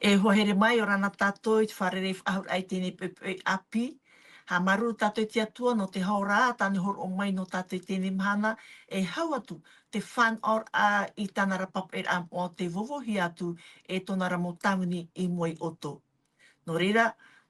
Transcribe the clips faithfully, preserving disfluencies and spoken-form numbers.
E hoa here mai, ʻia ora na tātou i te fārerei faʻahou i teie nei poʻipoʻi ʻāpī. Haʻamāuruuru tātou i te Atua nō te hora tāna i hōroʻa mai nō tātou i teie nei mahana, e hau atu te fānaʻoraʻa i tāna ra pāpaʻiraʻa moʻa tei vōvōhia atu e tōna ra mau tāvini i mua ia ʻoutou. Nō reira,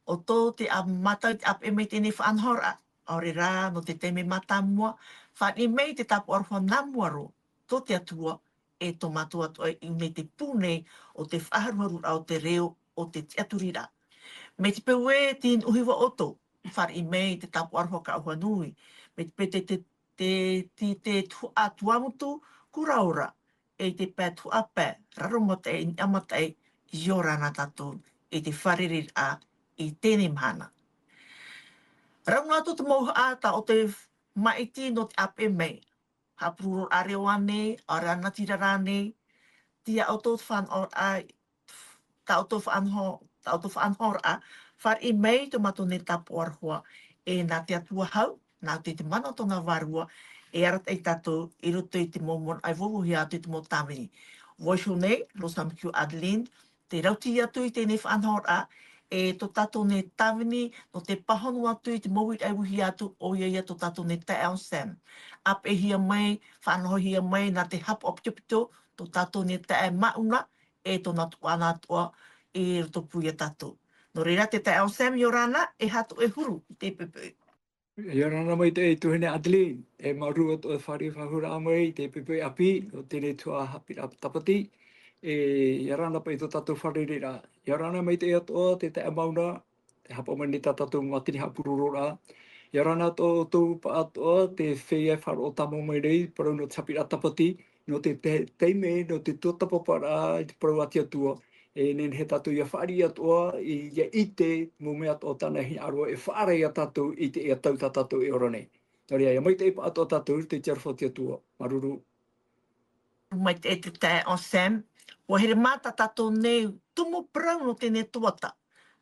ʻoutou tē ʻāmui mai i te ʻāpeʻe mai i teie nei faʻanahoraʻa, ʻaore rā, nō te taime mātāmua, fāriʻi mai te tāpaʻo aroha nā mua roa, tō te Atua, e tō mātou Atua i ʻō nei te pū nei o te faʻaharuharuraʻa o te reo o te tiʻaturiraʻa. Mai te peu ē tei nuʻu hiva ʻoutou, fāriʻi mai te tāpaʻo aroha Kaʻauhanui. Mai te peu te, te, te, te, te tuhaʻa Tuamotu, Kura Ora, e te pae tuhaʻa pae, Raro Mataʻi, Niʻa Mataʻi, ʻia ora na tātou i te fārereiraʻa i teie nei mahana. Rau noa atu te mouhaʻa tā ʻoutou māʻiti nō te ʻāpeʻe mai. Haʻapurororaʻa reo ānei, ʻaore rā natirara ānei, tei iā ʻoutou te fānaʻoraʻa, tā ʻoutou faʻanaho-, tā ʻoutou faʻanahoraʻa, fāriʻi mai tō mātou nei tāpaʻo aroha, e nā te Atua hau, nā te, te mana o tōna Vārua, e arataʻi tātou i roto i te mau manaʻo e vōvōhia atu i te mau tāvini. Vaiiho nei, Rosa Mikiu Adeline, tē rauti atu i teie nei faʻanahoraʻa, e tō tātou nei tāvini, nō te pāhono atu i te mau uiraʻa e uihia atu, ʻoia ia tō tātou nei taeaʻe Sam. ʻĀpeʻehia mai, faʻanahohia mai, nā te haʻapaʻo pitopito, tō tātou nei taeaʻe Mauna, e tōna tuhaʻa atoʻa i roto pū ia tātou. Nō reira, te taeaʻe Sam, ʻia ora na, e aha tō ʻoe huru i teie poʻipoʻi? ʻIa ora na maitaʻi e tuahine Adeline, e māuruuru atu e fāriʻi faʻahou mai i teie poʻipoʻi ʻāpī, o teie nei tuhaʻa haʻapiʻiraʻa Tāpati, e, ʻia ora na paʻi tō tātou fārereiraʻa. ʻIa ora na maitaʻi atoʻa te taeaʻe Mauna, te haʻapaʻo mai nei tā tātou mātini haʻapurororaʻa. ʻIa ora na atoʻa ʻoutou pāʻatoʻa, te feiā e faʻaroʻo tāmau mai nei, parau nō te haʻapiʻiraʻa Tāpati, nō te, te, taime, nō te tuatāpaparaʻa i te parau a te Atua, e nehenehe tātou ʻia fāriʻi atoʻa, i, ʻia ʻite, mau mea atoʻa tāna e hinaʻaro e faʻaara ia tātou i te, ʻia tau tā tātou e ora nei. Nō reira, ʻia maitaʻi pāʻatoʻa tātou, te tiʻaraʻa o te Atua, māuruuru. Maitaʻi te taeaʻe Sam, ʻua haere mai tā tātou nei tumu parau nō teie nei tuhaʻa,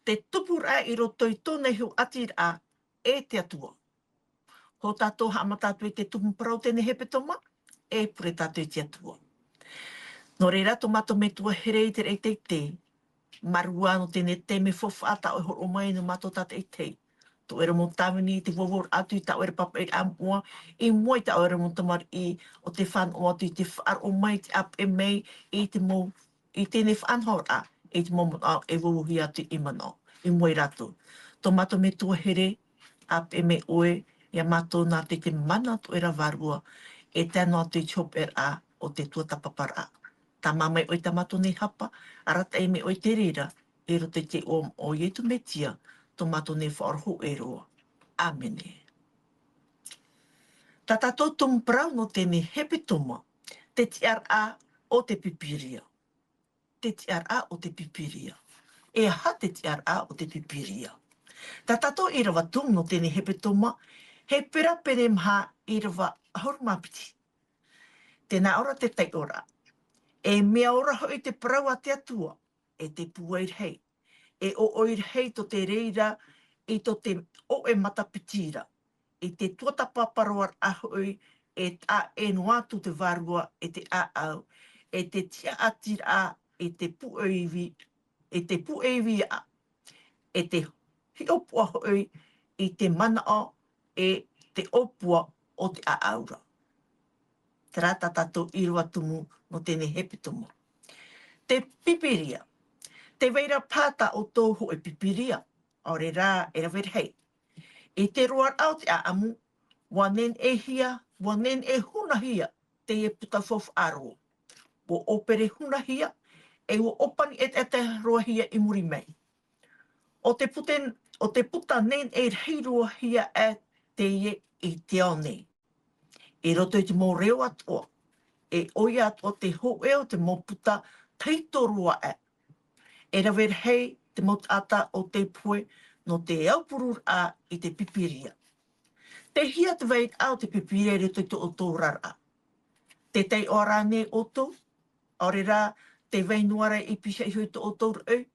te tupuraʻa i roto i tōna iho ʻātiraʻa, e te Atua. Hou tātou haʻamata atu i te tumu parau teie nei hepetoma, e pure tātou i te Atua. Nō reira, tō mātou Metua here i te raʻi teitei, māuruuru nō teie nei taime faufaʻa tā ʻoe e hōroʻa mai nō mātou tātaʻitahi. Tō ʻoe ra mau tāvini, te vōvōraʻa atu i tā ʻoe ra pāpaʻiraʻa moʻa, i mua i tā ʻoe ra mau tamariʻi, ʻo tē fānaʻo atu i te faʻaroʻo mai, te ʻāpeʻe mai, i te mau, i teie nei faʻanahoraʻa, i te mau manaʻo e vōvōhia atu i manaʻo, i mua ia rātou. Tō mātou Metua here, ʻāpeʻe mai ʻoe ia mātou nā te, te mana o tō ʻoe ra Vārua, e tae noa atu i te hopeʻaraʻa o te tuatāpaparaʻa. Tāmā mai ʻoe i tā mātou nei hapa, arataʻi mai ʻoe i te reira, i roto i te iʻoa o Iesu Mesia, tō mātou nei Faʻaora hōʻē roa. ʻĀmene. Tā tātou tumu parau nō teie nei hepetoma, te tiʻaraʻa o te Pīpīria. Te tiʻaraʻa o te Pīpīria. E aha te tiʻaraʻa o te Pīpīria? Tā tātou ʻīrava tumu nō teie nei hepetoma, Hepera pene maha ʻīrava ʻahuru mā piti. Tē nā ʻō ra te taiʻoraʻa. E mea ora hoʻi te parau a te Atua, e te pūai rahi, e ʻoʻoi rahi tō te reira i tō te ʻoʻe matapiti ra, i te tuatāpaparaʻa hoʻi e taʻa ʻē noa atu te vārua e te ʻāʻau, e te tiʻaʻatiraʻa i te pūʻoivi, i te pūʻoiviaʻa, e te hiʻopoʻa hoʻi i te manaʻo e te ʻōpua o te ʻāʻau ra. Terā tā tātou ʻīrava tumu nō teie nei hepetoma. Te Pīpīria. Tē vai ra paha tā ʻoutou hōʻē Pīpīria, ʻaore rā e rave rahi. I te roaraʻa o te ʻāʻamu, ʻua neneʻihia, ʻua neneʻi hunahia teie puta faufaʻa roa. ʻUa ʻōpere hunahia, e ʻua ʻōpani ʻetaʻeta roa hia i muri mai. ʻO te puta, ʻo te puta neneʻi rahi roa hia aʻe teie i te ao nei. I roto i te mau reo atoʻa, e ʻoia atoʻa te hōʻē o te mau puta tahito roa aʻe. E rave rahi te mau taʻata o tei pohe nō te aupururaʻa i te Pīpīria. Tei hea te vairaʻa o te Pīpīria i roto i tō ʻoutou oraraʻa? Tē taiʻo ra ānei ʻoutou, ʻaore rā, tē vai noa ra i pīhaʻi iho i tō ʻoutou rāʻau,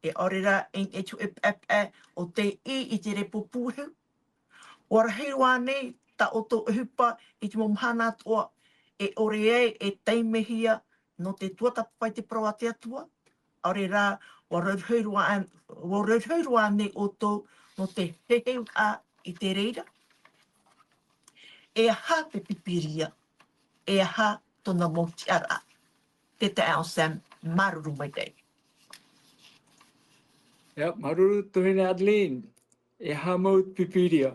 e ʻaore rā, e, e tuʻu e paʻepaʻe ʻo tei ʻī i te repo pūehu? ʻUa rahi roa ānei tā ʻoutou ʻohipa i te mau mahana atoʻa, e ʻore ai e taimehia nō te tuatāpapa i te parau a te Atua? ʻaore rā, ʻua rauhai roa an-, ʻua rauhai roa anei ʻoutou nō te heheuraʻa i te reira? E aha te Pīpīria? E aha tōna mau tiʻaraʻa? Te taeaʻe Sam, māuruuru maitaʻi. Ia, māuruuru tuahine Adeline. E aha mau te Pīpīria?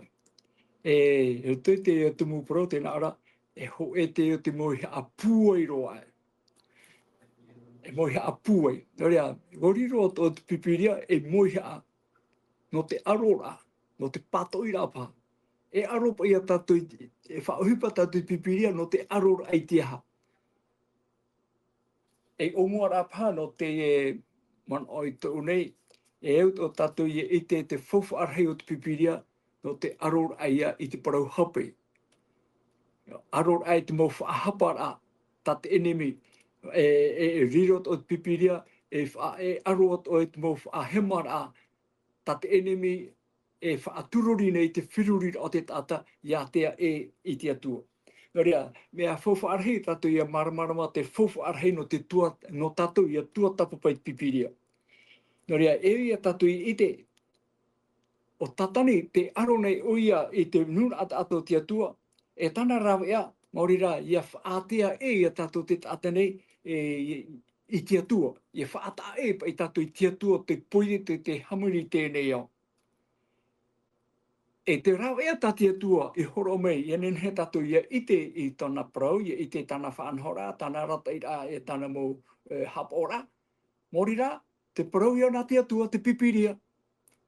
E, e roto i teie tumu parau, tē nā ʻō ra, e hōʻē teie o te mauhaʻa pūai roa. E mauhaʻa pūai. Nō reira, ʻua riro atoʻa te Pīpīria ei mauhaʻa nō te ʻaroraʻa, nō te pātoʻiraʻa paha. E ʻaro paʻi ia tātou i, e faʻaʻohipa tātou i te Pīpīria nō te ʻaroraʻa i te aha. E ʻōmuaraʻa paha nō te, e, manaʻo i tōʻu nei, e au atoʻa tātou ʻia ʻite te faufaʻa rahi o te Pīpīria nō te ʻaroraʻa ia i te parau hape. ʻAroraʻa i te mau faʻahaparaʻa tā te ʻenemi, e, e, e riro atoʻa te Pīpīria, e faʻa-, e ʻaro atoʻa i te mau faʻahemaraʻa tā te ʻenemi e faʻaturori nei te feruriraʻa o te taʻata ʻia ātea ʻē i te Atua. Nō reira, mea faufaʻa rahi tātou ʻia māramarama te faufaʻa rahi nō te tua, nō tātou ʻia tuatāpapa i te Pīpīria. Nō reira, e au ia tātou i ʻite, ʻo Tātani, tē ʻaro nei ʻoia i te nūnaʻa taʻata o te Atua, e tāna rāveʻa, maori rā, ʻia faʻaātea ʻē ia tātou te taʻata nei, e, i, i te Atua, ʻia faʻataʻa ʻē paʻi tātou i te Atua, te poiete, te hāmani i teie nei ao. E te rāveʻa tā te Atua i hōroʻa mai, ʻia nehenehe tātou ʻia ʻite i tāna parau, ʻia ʻite i tāna faʻanahoraʻa, tāna arataʻiraʻa, e tāna mau, e, haʻapaʻoraʻa. Maori rā, te parau ia nā te Atua, te Pīpīria.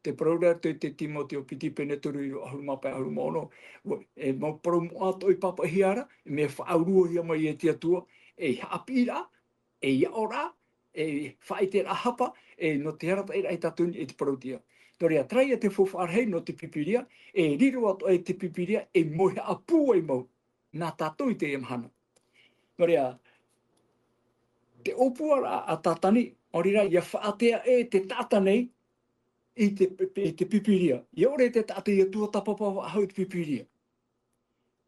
Tē parau ra i te Timoteo piti pene toru, ʻīrava ʻahuru mā pae, ʻahuru mā ono. Ua, e mau parau moʻa atoʻa i pāpaʻihia ra, e mea faʻauruahia mai e te Atua, ei haʻapiʻiraʻa, ei aʻoraʻa, ei faʻaʻiteraʻa hapa, e nō te arataʻiraʻa ia tātou i te parauʻtiʻa. Nō reira, terā ia te faufaʻa rahi nō te Pīpīria, e riro atoʻa e te Pīpīria ei mauhaʻa pūai mau nā tātou i teie mahana. Nō reira, te ʻōpuaraʻa a Tātani, maori rā, ʻia faʻaātea ʻē te taʻata nei i te, i te Pīpīria. ʻIa ʻore te taʻata ʻia tuatāpapa faʻahou i te Pīpīria.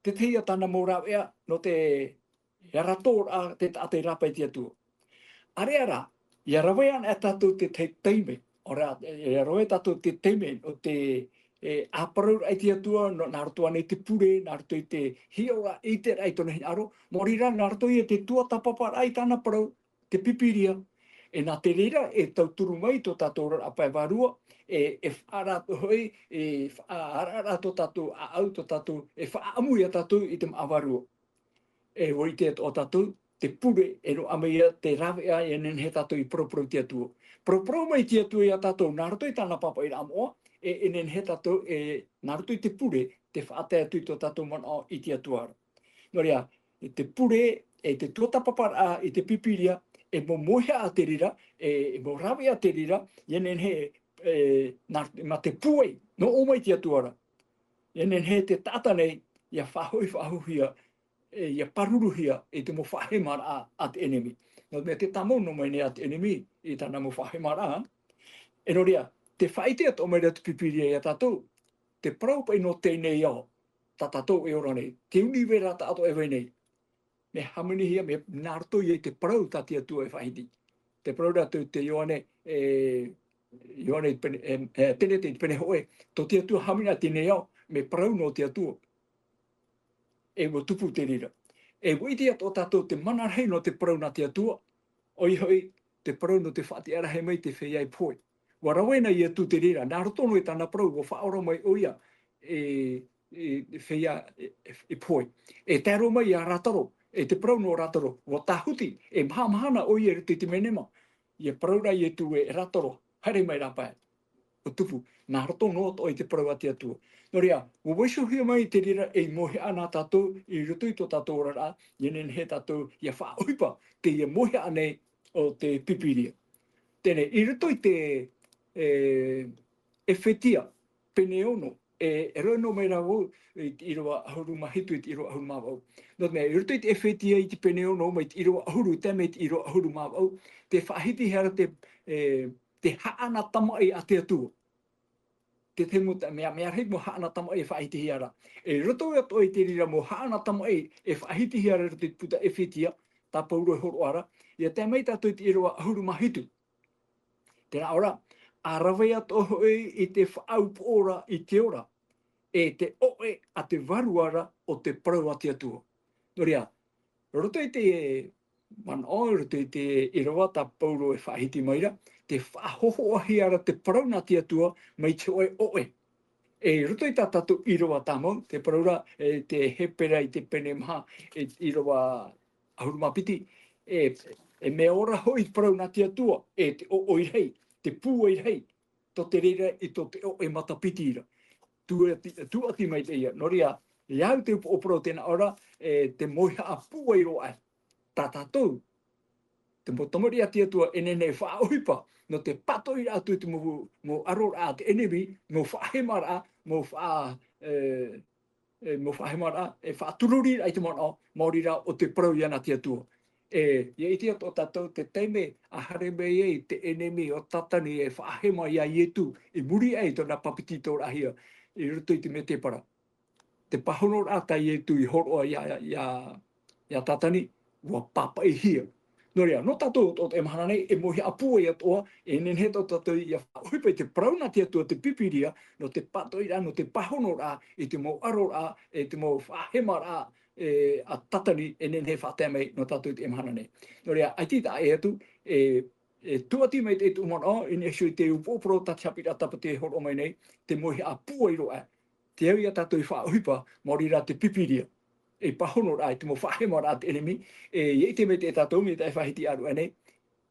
Te tahi ia tāna mau rāveʻa nō te, ʻia rātou rā te taʻata i rāpae i te Atua. ʻĀreʻa rā, ʻia rave ana e tātou te, te taime, ʻaore rā, ʻia rave tātou te taime o te, e, ʻāparauraʻa i te Atua, nō, nā roto ānei i te pure, nā roto i te hiʻoraʻa, ʻiteraʻa i tōna hinaʻaro, maori rā, nā roto ia i te tuatāpaparaʻa i tāna parau, te Pīpīria. E nā te reira, e tauturu mai tō tātou oraraʻa pae vārua, e, e faʻaara atoʻa hoʻi, e faʻaaraʻa tō tātou ʻāʻau, tō tātou, e faʻaʻamu ia tātou i te māʻa vārua. E ʻua ʻite atoʻa tātou, te pure, e roaʻa mai ia te rāveʻa, ʻia nehenehe tātou i paraparau i te Atua. Paraparau mai te Atua ia tātou, nā roto i tāna pāpaʻiraʻa moʻa, e, e nehenehe tātou, e, nā roto i te pure, te faʻatae atu i tō tātou manaʻo i te Atua ra. Nō reira, e te pure, e te tuatāpaparaʻa i te Pīpīria, e mau mauhaʻa te reira, e, e mau rāveʻa te reira, ʻia nehenehe, e, nā, mā te pūai, nō ʻō mai te Atua ra. ʻIa nehenehe te taʻata nei, ʻia faʻahoʻi faʻahouhia, e, ʻia pāruruhia i te mau faʻahemaraʻa a te ʻenemi. Nō te mea tē tāmau noa mai nei a te ʻenemi i tāna mau faʻahemaraʻa. E nō reira, tē faʻaʻite atoʻa mai ra te Pīpīria ia tātou, te parau paʻi nō teie nei ao, tā tātou e ora nei, te ʻunivera tāʻatoʻa e vai nei. Mea hāmanihia, mea nā roto ia i te parau tā te Atua e faʻahiti. Tē parau ra te, te Ioane, e, Ioane i te pene, e, e, Tenete i te pene hōʻē, tō te Atua hāmani teie nei ao, mea parau nō te Atua. E ʻua tupu te reira. E ʻua ʻite atoʻa tātou te mana rahi nō te parau nā te Atua, ʻoia hoʻi, te parau nō te faʻatiʻaraʻa mai te feiā e pohe. ʻUa rave na Ietu te reira, nā roto noa i tāna parau, ʻua faʻaora mai ʻoia, e, e, feiā e, e, e pohe. E tae roa mai ia Rataro, e te parau nō Rataro, ʻua tāhuti, e mahamahana ʻoia i roto i te menema. ʻIa parau ra Ietu e Rataro, haere mai rāpae. ʻUa tupu, nā roto noa atoʻa i te parau a te Atua. Nō reira, ʻua vaiihohia mai te reira ei mauhaʻa nā tātou, i roto i tō tātou oraraʻa, ʻia nehenehe tātou, ʻia faʻaʻohipa, teie mauhaʻa nei o te Pīpīria. Teie nei, i roto i te, e, Efetia, pene ono, e, e rave noa mai ra vau, i te ʻīrava ʻahuru mā hitu, i te ʻīrava ʻahuru mā vaʻu. Nō te mea, i roto i te Efetia i te pene ono, mai te ʻīrava ʻahuru, tae mai te ʻīrava ʻahuru mā vaʻu, tē faʻahitihia ra te, e, te haʻana tamaʻi a te Atua. Te, te mau ta-, mea, mea rahi mau haʻana tamaʻi e faʻahitihia ra. E roto atoʻa i te reira mau haʻana tamaʻi e faʻahitihia ra i roto i te puta Efetia, tā Pauro e hōroʻa ra, ʻia tae mai tātou i te ʻīrava ʻahuru mā hitu. Tēnā ʻoe, ʻa rave atoʻa hoʻi i te faʻaupoʻo ra i te ora, e te ʻoʻe a te vārua ra o te parau a te Atua. Nō reira, roto i te manaʻo, roto i te ʻīrava tā Paulo e faʻahiti mai ra, te faʻahōhoʻahia ra te parau nā te Atua mai te hōʻē ʻoʻe. E roto i tā tātou ʻīrava tāmau, te parau ra, e te Hepera i te pene maha, e ʻīrava ʻahuru mā piti, e, e mea ora hoʻi te parau nā te Atua, e te ʻoʻoi rahi, te pūai rahi, tō te reira i tō te ʻoʻe matapiti ra. Tūʻati, tūʻati maitaʻi ia. Nō reira, e au te upoʻo parau tēnā ʻoe, e te mauhaʻa pūai roa ē. Tā tātou, te mau tamariʻi a te Atua e nehenehe e faʻaʻohipa, nō te pātoʻiraʻa atu i te mau, mau ʻaroraʻa a te ʻenemi, mau faʻahemaraʻa, mau faʻa-, e, e, mau faʻahemaraʻa, e faʻatururiraʻa i te manaʻo, maori rā ʻo te parau ia nā te Atua. E, ʻia ʻite atoʻa tātou te taime, ʻa haere mai ai te ʻenemi ʻo Tātani e faʻahema ia Ietu, i muri aʻe i tōna papetitoraʻahia, i roto i te mētēpara. Te pāhonoraʻa tā Ietu i hōroʻa ia, ia, ia Tātani, ʻua pāpaʻihia. Nō reira, nō tātou atoʻa i teie mahana nei, e mauhaʻa pūai atoʻa, e nehenehe atoʻa tātou ʻia faʻaʻohipa i te parau nā te Atua, te Pīpīria, nō te pātoʻiraʻa, nō te pāhonoraʻa, i te mau ʻaroraʻa, e te mau faʻahemaraʻa, e, a Tātani, e nehenehe e faʻatae mai nō tātou i teie mahana nei. Nō reira, ʻaita i taʻa ʻē atu, e, e tūʻati mai te tuʻu manaʻo, i niʻa iho i te upoʻo parau tā te haʻapiʻiraʻa tāpati e hōroʻa mai nei, te mauhaʻa pūai roa ē. Te au ia tātou i faʻaʻohipa, maori rā te Pīpīria, e pāhonoraʻa i te mau faʻahemaraʻa a te ʻenemi, e, ʻia ʻite maitaʻi tātou, mai te faʻahiti ʻāruʻe nei,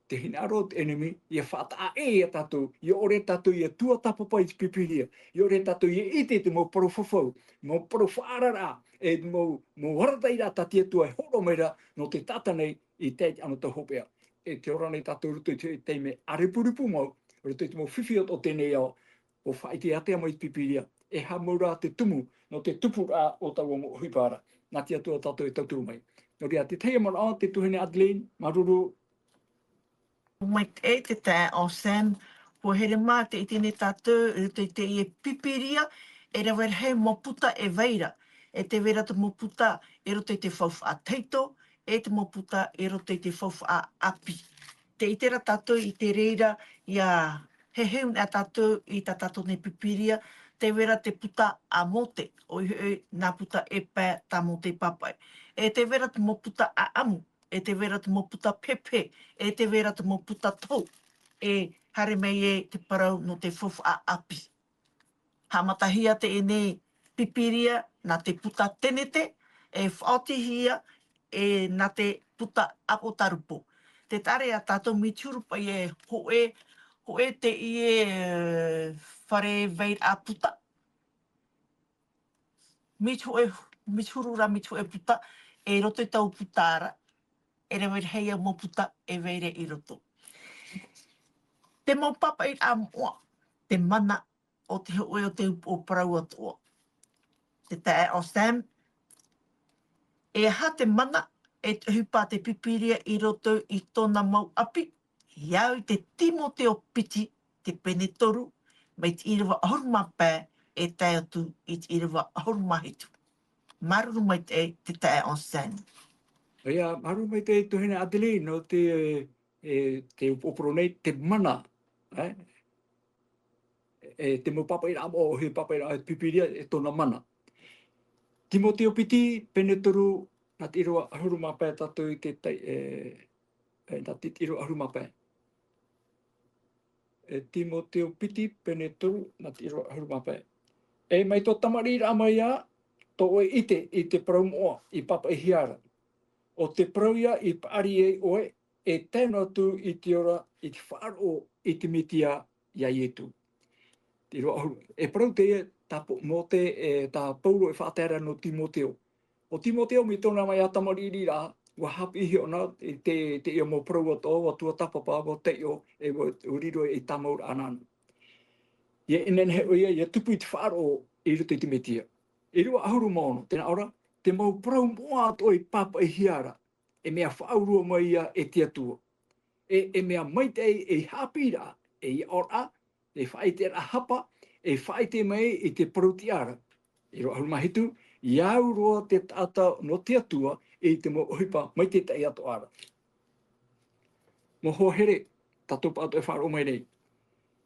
te hinaʻaro o te ʻenemi, ʻia faʻataʻa ʻē ia tātou, ʻia ʻore tātou ʻia tuatāpapa i te Pīpīria, ʻia ʻore tātou ʻia ʻite i te mau parau fafau, mau parau faʻaararaʻa, e mau, mau arataʻiraʻa tā te Atua e hōroʻa mai ra, nō te taʻata nei, i tae i te anotau hopeʻa. E tē ora nei tātou i roto i te taime ʻārepurepu mau, i roto i te mau fifi o, o teie nei ao, ʻua faʻaʻite ātea mai te Pīpīria, e haʻamau rā te tumu, nō te tupuraʻa o taua mau ʻohipa ra. Nā te Atua tātou e tauturu mai. Nō reira, te tahi manaʻo, te tuahine Adeline, māuruuru. Maitaʻi te taeaʻe Sam, ʻua here mā te ʻite nei tātou, i roto i teie Pīpīria, e rave rahi mau puta e vai ra. E tē vai ra te mau puta i roto i te faufaʻa tahito, e te mau puta i roto i te faufaʻa ʻāpī. Tē ʻite ra tātou i te reira, ʻia heheu nei tātou i tā tātou nei Pīpīria, tē vai ra te puta a Mōte, ʻoia hoʻi nā puta e pae tā Mōte i pāpaʻi. E tē vai ra te mau puta ʻaʻamu, e tē vai ra te mau puta pehepehe, e tē vai ra te mau puta tohu, e haere mai ai te parau nō te faufaʻa ʻāpī. Haʻamatahia teie nei Pīpīria nā te puta tēnete, e faʻaotihia e nā te puta ʻApotarupo. Tē taʻa ra ia tātou mai te huru paʻi e hōʻē, hōʻē teie, e, fare vairaʻa puta. Mai te hōʻē, mai te huru ra, mai te hōʻē puta, e roto i taua puta ra, e rave rahi ia mau puta e vai ra i roto. Te mau pāpaʻiraʻa moʻa, te mana o te hōʻē o te upoʻo parau atoʻa. Te taeaʻe Sam, e aha te mana e te ʻohipa a te Pīpīria i roto i tōna mau ʻāpī? ʻIa au i te Timoteo piti, te pene toru, mai te ʻīrava ʻahuru mā pae, e tae atu i te ʻīrava ʻahuru mā hitu. Māuruuru maitaʻi te taeaʻe Sam. ʻIa, māuruuru maitaʻi tuahine Adeline, nō te, e, te upoʻo parau nei, te mana, e? E te mau pāpaʻiraʻa moʻa, ʻoia hoʻi pāpaʻiraʻa Pīpīria, e tōna mana. Timoteo piti, pene toru, nā te ʻīrava ʻahuru mā pae tātou i te tai-, e, e, nā te ʻīrava ʻahuru mā pae. E Timoteo piti, pene toru, nā te ʻīrava ʻahuru mā pae. E mai tō tamariʻiraʻa mai ā, tō ʻoe ʻite i te parau moʻa i pāpaʻihia ra. ʻO te parau ïa i paʻari ai ʻoe, e tae noa atu i te ora, i te faʻaroʻo i te Metia, iā Ietu. Te ʻīrava ʻahuru, e parau teie tā Mōte, e, tā Paulo e faʻatae ra nō Timoteo. ʻO Timoteo mai tōna mau tamariʻiraʻa, ʻua haʻapiʻihia ʻōna i te, teie mau parau atoʻa, ʻua tuatāpapa, ʻua taiʻo, e ʻua, ʻua riro i te tāmauraʻa nāna. ʻIa nehenehe ʻoia, ʻia tupu i te faʻaroʻo i roto i te Metia. ʻĪrava ʻahuru mā ono, tē nā ʻō ra, te mau parau moʻa atoʻa i pāpaʻihia ra, e mea faʻaurua mai ïa e te Atua. E, e mea maitaʻi ei haʻapiʻiraʻa, ei aʻoraʻa, ei faʻaʻiteraʻa hapa, e faʻaʻite mai i te parau tiʻa ra. ʻĪrava ʻahuru mā hitu, ʻia au roa te taʻata nō te Atua i te mau ʻohipa maitaʻi atoʻa ra. Mau hoa here, tātou pāʻatoʻa e faʻaroʻo mai nei.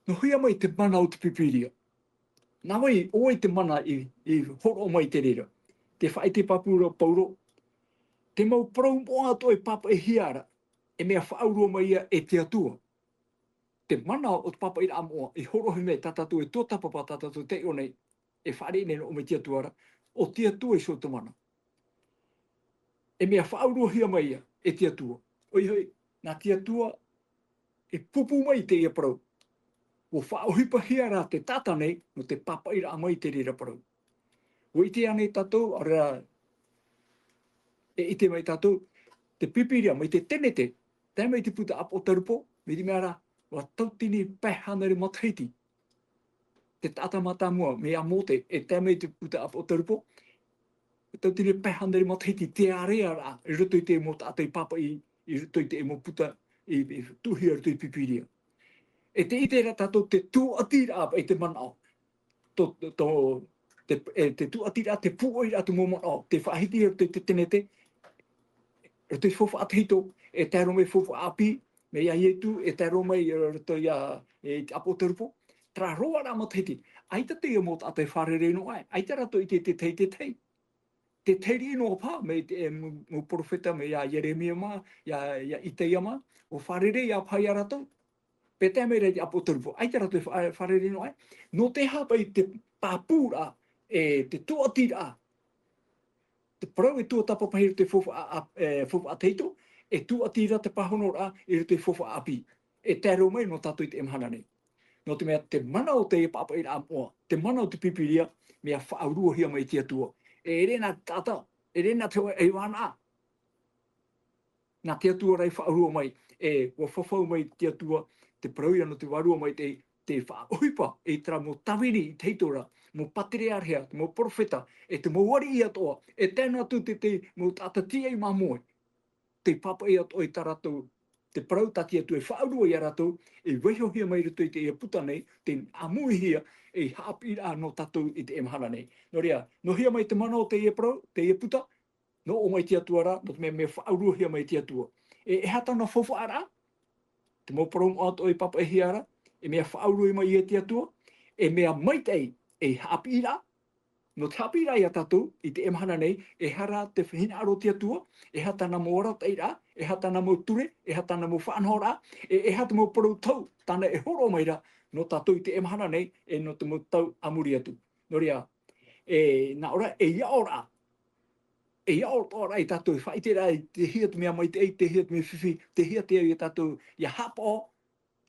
Nō hea mai te mana o te Pīpīria? Nā vai, ʻo vai te mana i, i hōroʻa mai i te reira? Tē faʻaʻite pāpū ra Paulo, te mau parau moʻa atoʻa e pāpaʻihia ra, e mea faʻaurua mai ia e te Atua. Te mana o te pāpaʻiraʻa moʻa, i hōroʻahia mai tā tātou e tuatāpapa tā tātou taiʻo nei, e fāriʻi nei nō ʻō mai te Atua ra, ʻo te Atua iho te mana. E mea faʻauruahia mai ia e te Atua. ʻOia hoʻi, nā te Atua e pūpū mai i teie parau. ʻUa faʻaʻohipahia rā te taʻata nei, nō te pāpaʻiraʻa mai i te reira parau. ʻUa ʻite ānei tātou, ʻaore rā, e ʻite mai tātou, te Pīpīria, mai te Tenete, tae mai te puta ʻApotarupo, mai te mea ra, ʻua tauatini pae hānere matahiti te taʻata mātāmua, mai iā Mōte, e tae mai te puta ʻApotarupo, tauatini pae hānere matahiti te ārearaʻa, i roto i te mau taʻata i pāpaʻi, i roto i te mau puta, i, i tuʻuhia i roto i te Pīpīria. E tē ʻite ra tātou te tūʻatiraʻa i te manaʻo. Tō, tō, tō, te, e, te tūʻatiraʻa, te pūʻoiraʻa te mau manaʻo, tē faʻahiti i roto i te Tenete, i roto i te Faufaʻa Tahito, e tae roa mai Faufaʻa ʻĀpī, mai iā Ietu, e tae roa mai i roto iā, e, i te ʻApotarupo, terā roaraʻa matahiti. ʻAita teie mau taʻata e fārerei noa aʻe, ʻaita rātou i ʻite te tahi, te tahi. Te tahi riʻi noa paha, mai te, e, mau, mau perofeta, mai iā Ieremia mā, iā, iā Itaia mā, ʻua fārerei ā paha iā rātou. Pea tae mai ra i te ʻApotarupo, ʻaita rātou e fā-, fārerei noa aʻe. Nō te aha paʻi te pāpūraʻa, e, te tūʻatiraʻa, te parau e tuatāpapa i roto i te Faufaʻa, a, e, Faufaʻa Tahito, e tūʻati ra te pāhonoraʻa i roto i te Faufaʻa ʻĀpī. E tae roa mai nō tātou i teie mahana nei. Nō te mea te mana o teie pāpaʻiraʻa moʻa, te mana o te Pīpīria, mea faʻauruahia mai te Atua. E ʻere na te taʻata, e ʻere na te hōʻē vānaʻa. Nā te Atua rā i faʻaurua mai, e, ʻua fafau mai te Atua, te parau ia nō te Vārua Maitaʻi, tē faʻaʻohipa, e terā mau tāvini i tahito ra, mau pātereāreha, te mau perofeta, e te mau ariʻi atoʻa, e tae noa atu te, te mau taʻata tīaʻi māmoe. Tē pāpaʻi atoʻa i tā rātou, te parau tā te Atua e faʻaurua iā rātou, e vaihohia mai i roto i teie puta nei, tē ʻāmuihia, ei haʻapiʻiraʻa nō tātou i teie mahana nei. Nō reira, nō hea mai te mana o teie parau, teie puta, nō ʻō mai te Atua ra, nō te mea, mea faʻauruahia mai te Atua. E, e aha tāna faufaʻaraʻa? Te mau parau moʻa atoʻa i pāpaʻihia ra, e mea faʻaurua mai ia te Atua, e mea maitaʻi, ei haʻapiʻiraʻa, nō te haʻapiʻiraʻa iā tātou, i teie mahana nei, e aha rā te hinaʻaro o te Atua, e aha tāna mau arataʻiraʻa, e aha tāna mau ture, e aha tāna mau faʻanahoraʻa, e, e aha te mau parau tau, tāna e hōroʻa mai ra, nō tātou i teie mahana nei, e nō te mau tau a muri atu. Nō reira, e, nā ʻō ra, ei aʻoraʻa, ei aʻo atoʻa ra ia tātou, e faʻaʻite ra, e, tei hea te mea maitaʻi, tei hea te mea fifi, tei hea te au ia tātou, ia haʻapaʻo,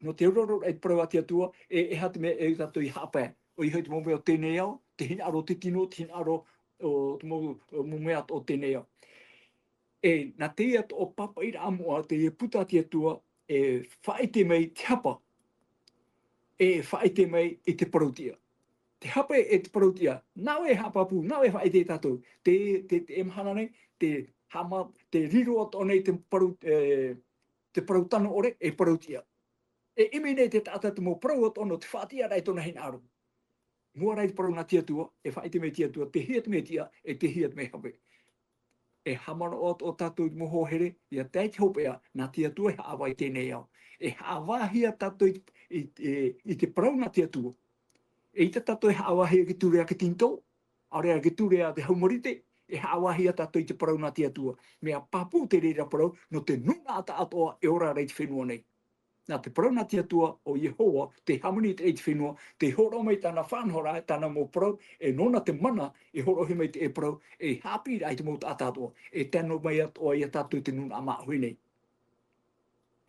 nō te ororo i te parau a te Atua, e, e aha te mea e au tātou ia haʻapae. ʻOia hoʻi te mau mea o teie nei ao, te hinaʻaro o te tino, te hinaʻaro o te mau, o mau mea o teie nei ao. E, nā teie atoʻa pāpaʻiraʻa moʻa, teie puta a te Atua, e faʻaʻite mai te hapa, e faʻaʻite mai i te parau-tiʻa. Te hapa e te parau-tiʻa, nā ʻoe e haʻapāpū, nā ʻoe e faʻaʻite ia tātou. Te, te, te, e mahana nei, te hama, te riro atoʻa nei te parau, e, te parau tano ʻore, e parau-tiʻa. E ʻimi nei te taʻata te mau parau atoʻa nō te faʻatiʻaraʻa i tōna hinaʻaro. Mua rā i te parau nā te Atua, e faʻaʻite mai te Atua, tei hea te mea tiʻa, e tei hea te mea hape. E haʻamanaʻo atoʻa tātou i te mau hoa here, ʻia tae i te hopeʻa, nā te Atua e haʻavā i teie nei ao. E haʻavāhia tātou i, i, i, i te parau nā te Atua. ʻEita tātou e haʻavāhia i te ture a te tino, ʻaore rā i te ture a te hau marite, e haʻavāhia tātou i te parau nā te Atua. Mea pāpū te reira parau, nō te nūnaʻa atoʻa e ora ra i te fenua nei. Nā te parau nā te Atua, ʻo Iehova, tē hāmani i te fenua, tē hōroʻa mai tāna faʻanahoraʻa, tāna mau parau, e nōna te mana, e hōroʻahia mai te parau, ei haʻapiʻiraʻa i te mau taʻata atoʻa, e tae noa mai atoʻa ia tātou i te nūnaʻa māʻohi nei.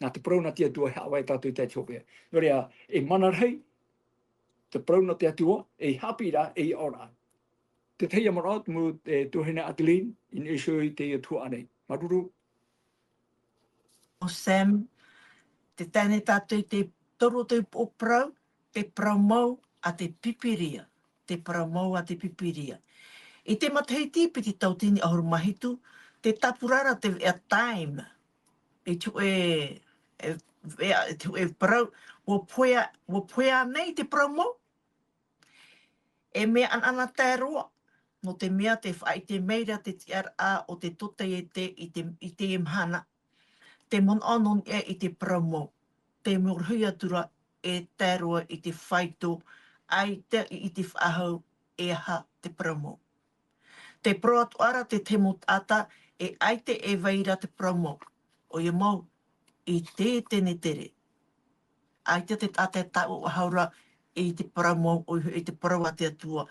Nā te parau nā te Atua e haʻavā ia tātou i tae i te hopeʻa. Nō reira, e mana rahi, te parau nā te Atua, ei haʻapiʻiraʻa, ei aʻoraʻa. Te tahi a manaʻo, te mau, e, tuahine Adeline, i niʻa iho i teie tuhaʻa nei. Māuruuru. ʻO Sam, tē tae nei tātou i te toru o te upoʻo parau, te parau mau a te Pīpīria. Te parau mau a te Pīpīria. I te matahiti piti tauatini ʻahuru mā hitu, tē tāpura ra te veʻa time. I te hōʻē, e, veʻa, i te hōʻē parau, ʻua pohe, ʻua pohe nei te parau mau. E mea ʻanaʻanatae roa, nō te mea tē faʻaʻite mai ra te tiʻaraʻa o te tōtaiete i te, i teie mahana. Te manaʻo nō niʻa i te parau mau. Tē mau rohi atu ra, e tae roa i te faito, ʻaita i ʻite faʻahou e aha te parau mau. Te parau atoʻa ra te tahi mau taʻata, e ʻaita e vai ra te parau mau. ʻOia mau, i te tenetere. ʻAita te taʻata e taʻu faʻahou ra i te parau mau, ʻoia hoʻi te parau a te Atua.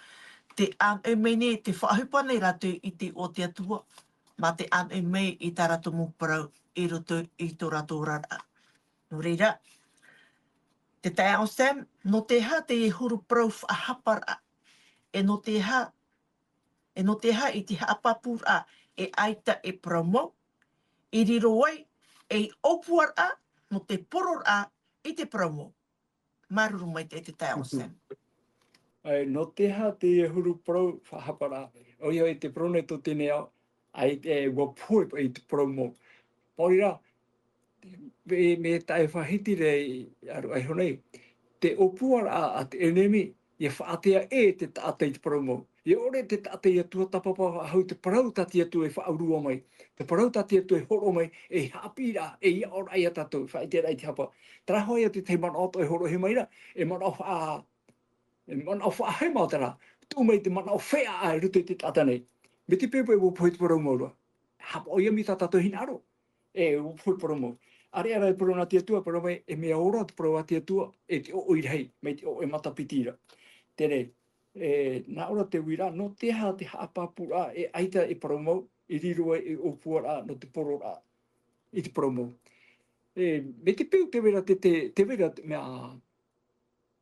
Te ʻānoʻi mai nei, te faʻaʻohipa nei rātou i te iʻoa o te Atua, mā te ʻānoʻi mai i tā rātou mau parau i roto i tō rātou oraraʻa. Nō reira, te taeaʻe Sam, nō te aha teie huru parau faʻahaparaʻa? E nō te aha, e nō te aha i te haʻapāpūraʻa e ʻaita e parau mau, i riro ai ei ʻōpuaraʻa nō te pororaʻa i te parau mau? Māuruuru maitaʻi te taeaʻe Sam. ʻAe, nō te aha teie huru parau faʻahaparaʻa? ʻOia hoʻi te parau nei tō teie nei ao, ʻaita e, ʻua pohe paʻi te parau mau. Pāʻori rā, me, me tae faʻahiti ra i aro ai iho nei. Te ʻōpuaraʻa a te ʻenemi, ʻia faʻatea ʻē te taʻata i te parau mau. ʻIa ʻore te taʻata ʻia tuatāpapa faʻahou te parau tā te Atua e faʻaurua mai. Te parau tā te Atua e hōroʻa mai, ei haʻapiʻiraʻa, ei aʻoraʻa ia tātou, faʻaʻiteraʻa i te hapa. Terā hoʻi ia te tahi manaʻo atoʻa e hōroʻahia mai ra, e manaʻo faʻa-, e manaʻo faʻahema terā, tuʻu mai te manaʻo feʻaʻa i roto i te taʻata nei. Mai te peu paʻi ʻua pohe te parau mau ra. Haʻapaʻo ia mai tā tātou hinaʻaro. E, ʻua pohe te parau mau. ʻĀreʻa rā e parau nā te Atua, parau mai, e mea ora te parau a te Atua, e te ʻoʻoi rahi, mai te ʻoʻoi matapiti ra. Terā, e, nā ʻō ra te uiraʻa, nō te aha te haʻapāpūraʻa e ʻaita e parau mau, i riro ai ei ʻōpuaraʻa nō te pororaʻa i te parau mau. E, mai te peu tē vai ra te, te, tē vai ra te mea,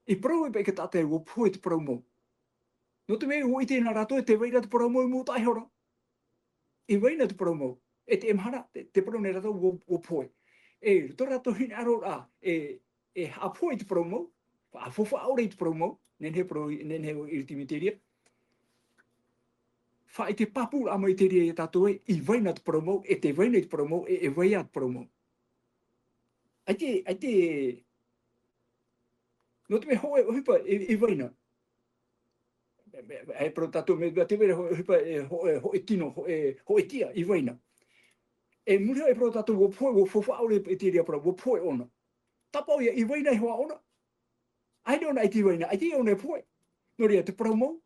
i parau ai paʻi te taʻata ē ʻua pohe te parau mau. Nō te mea ʻua ʻite na rātou ē tē vai ra te parau mau i mūtaʻa iho ra. E vai na te parau mau. E te, e mahana, te, te parau nei rātou ʻua, ʻua pohe. E, tō rātou hinaʻaroraʻa, e, e haʻapohe i te parau mau, faʻa-, faʻaʻore i te parau mau, nehenehe parau, nehenehe i te mea terā. Faʻaʻite pāpūraʻa mai terā ia tātou ē, i vai na te parau mau, e tē vai nei te parau mau, e, e vai ā te parau mau. ʻAita, ʻaita, nō te mea hōʻē ʻohipa, e, e vai na. E, e, e parau tātou, mea, mea tē vai ra hōʻē ʻohipa, e, hōʻē, hōʻē tino, hōʻē, hōʻē tiʻa, i vai na. E muri aʻe e parau tātou, ʻua pohe, ʻua faʻaʻore i terā parau, ʻua pohe ʻōna. Tāpaʻo ia, i vai na iho ā ʻōna. ʻAita ʻōna, ʻaita i vai na, ʻaita ʻōna e pohe. Nō reira, te parau mau,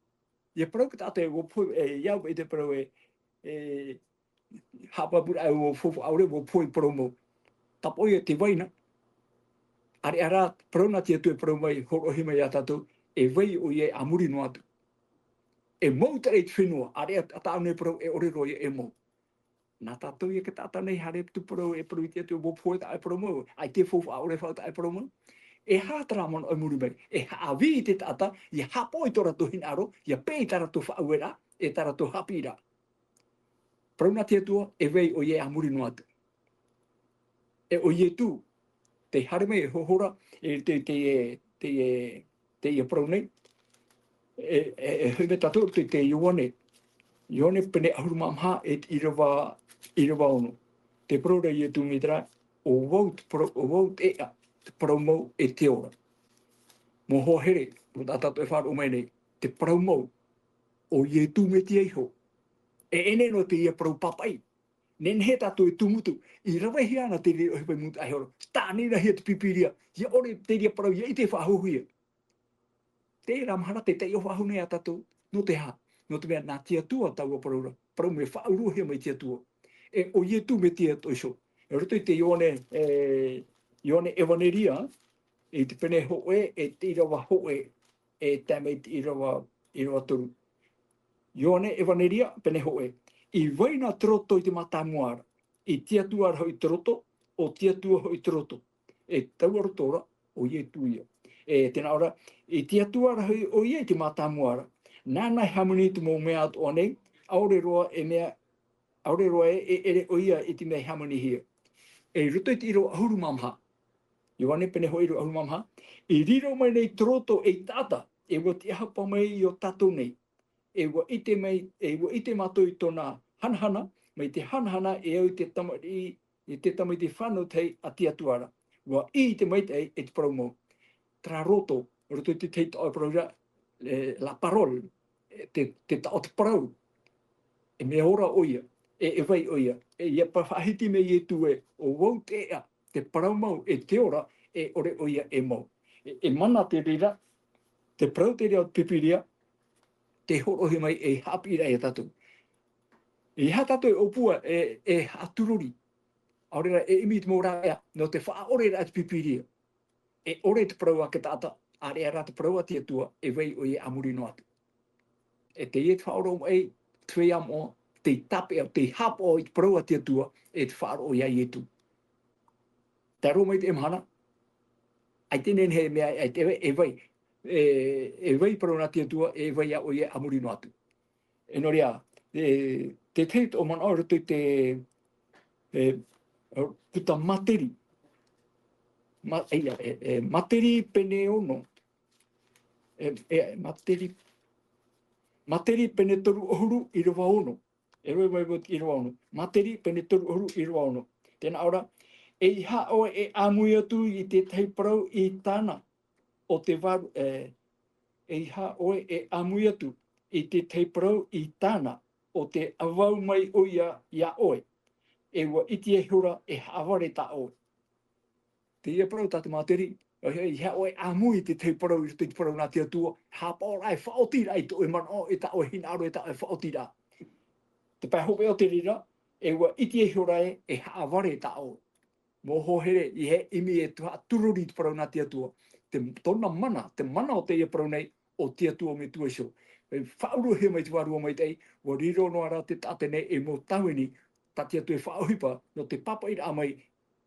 ʻia parau te taʻata ē ʻua pohe, e, ʻia au i te parau ē, e, haʻapāpūraʻa ē ʻua faʻaʻore, ʻua pohe parau mau. Tāpaʻo ia tē vai na. ʻĀreʻa rā, parau nā te Atua e parau mai, hōroʻahia mai ia tātou, e vai ʻoia a muri noa atu. E mau terā i te fenua, ʻāreʻa, a tāʻu nei parau, e ʻore roa ia e mau. Nā tātou ia te taʻata nei, haere atu parau, e parau i te Atua, ʻua pohe taʻu e parau mau, ʻaita e faʻaʻore faʻahou taʻu e parau mau. E aha terā manaʻo i muri mai, e haʻavī i te taʻata, ʻia haʻapaʻo i tō rātou hinaʻaro, ʻia peʻe i tā rātou faʻaueraʻa, e tā rātou haʻapiʻiraʻa. Parau nā te Atua, e vai ʻoia a muri noa atu. E ʻo Ietu, tē haere mai e hohora, e te, te, e, te, e, teie parau nei. E, e, e hoʻi mai tātou i te, te Ioane. Ioane pene ʻahuru mā maha e te ʻīrava, ʻīrava ono. Tē parau ra Ietu mai terā, ʻo vau te parau, ʻo vau te ʻēʻa, te parau mau e te ora. Mau hoa here, nō tā tātou e faʻaroʻo mai nei, te parau mau, ʻo Ietu Metia iho. E ʻere noa teie parau pāpaʻi. Nehenehe tātou e tūmutu, i ravehia ana te reira ʻohipa i mūtaʻa iho ra. Tāʻanirahia te Pīpīria, ʻia ʻore te reira parau, ʻia ʻite faʻahouhia. Terā mahana tē taiʻo faʻahou nei ā tātou, nō te aha? Nō te mea nā te Atua taua parau ra, parau mea faʻauruahia mai te Atua. E ʻo Ietu Metia atoʻa iho. I roto i te Ioane, e, Ioane ʻEvaneria, i te pene hōʻē, e te ʻīrava hōʻē, e tae mai i te ʻīrava, ʻīrava toru. Ioane ʻEvaneria, pene hōʻē. I vai na te roto i te mātāmua ra, i te Atua ra hoʻi te roto, ʻo te Atua hoʻi te roto. E taua roto ra, ʻo Ietu ia. E tē nā ʻō ra, i te Atua ra hoʻi ʻoia i te mātāmua ra. Nāna i hāmani i te mau mea atoʻa nei, ʻaore roa e mea, ʻaore roa e, e ʻere ʻoia i te mea i hāmanihia. E i roto i te ʻīrava ʻahuru mā maha. Ioane pene hōʻē ʻīrava ʻahuru mā maha. I riro mai nei te roto ei taʻata, e ʻua tiʻahapa mai i ō tātou nei. E ʻua ʻite mai, e ʻua ʻite mātou i tōna hanahana, mai te hanahana e au i te tamaiti, i te tamaiti fānau tahi a te Atua ra. ʻUa ʻī i te maitaʻi e te parau mau. Terā roto, roto i te tahi taʻo e parau ra, e, la parole, e, te, te taʻo te parau. E mea ora ʻoia, e, e vai ʻoia, e ʻia pa-, faʻahiti mai Ietu ē, ʻo vau te ʻēʻa, te parau mau, e te ora, e ʻore ʻoia e mau. e, e mana te reira, te parau te reira o te Pīpīria, te hōroʻahia mai ei haʻapiʻiraʻa ia tātou. E aha tātou e ʻōpua, e, e haʻatūrori, ʻaore rā e ʻimi i te mau rāveʻa, nō te faʻaʻoreraʻa te Pīpīria. E ʻore te parau a te taʻata, ʻāreʻa rā te parau a te Atua, e vai ʻoia a muri noa atu. E teie te faʻaroʻo mai, te feiā moʻa, tei tāpeʻa, tei haʻapaʻo i te parau a te Atua, e te faʻaroʻo ia Ietu. Tae roa mai i teie mahana, ʻaita e nehenehe e mea, ʻaita e vai, e vai, e, e vai parau nā te Atua, e vai ā ʻoia a muri noa atu. E nō reira, e, te tahi tō manaʻo i roto i te, e, puta Materi. Ma-, ia, e, e, Materi pene ono. E, e, Materi, Materi pene toru ʻahuru ʻīrava ono. E rave mai vau i te ʻīrava ono. Materi pene toru ʻahuru ʻīrava ono. Tē nā ʻō ra, ʻeiaha ʻoe e ʻāmui atu i te tahi parau i tāna, ʻo te varu, e, ʻeiaha ʻoe e ʻāmui atu i te tahi parau i tāna, ʻo tē ʻavau mai ʻoia ia ʻoe, e ʻua ʻite ihora e haʻavare tā ʻoe. Teie parau tā te Materi, ʻeiaha ʻoe e ʻāmui i te tahi parau i roto i te parau nā te Atua, haʻapaʻoraʻa e faʻaotiraʻa i tō ʻoe manaʻo, e tā ʻoe hinaʻaro, e tā ʻoe faʻaotiraʻa. Te pae hopeʻa o te reira, e ʻua ʻite ihora ē, e haʻavare tā ʻoe. Mau hoa here, ʻeiaha e ʻimi e tū-, haʻatūrori i te parau nā te Atua. Te, tōna mana, te mana o teie parau nei, ʻo te Atua Metua iho. E faʻaʻuruhia mai te Vārua Maitaʻi, ʻua riro noa ra te taʻata nei ei mau tāvini, tā te Atua e faʻaʻohipa, nō te pāpaʻiraʻa mai,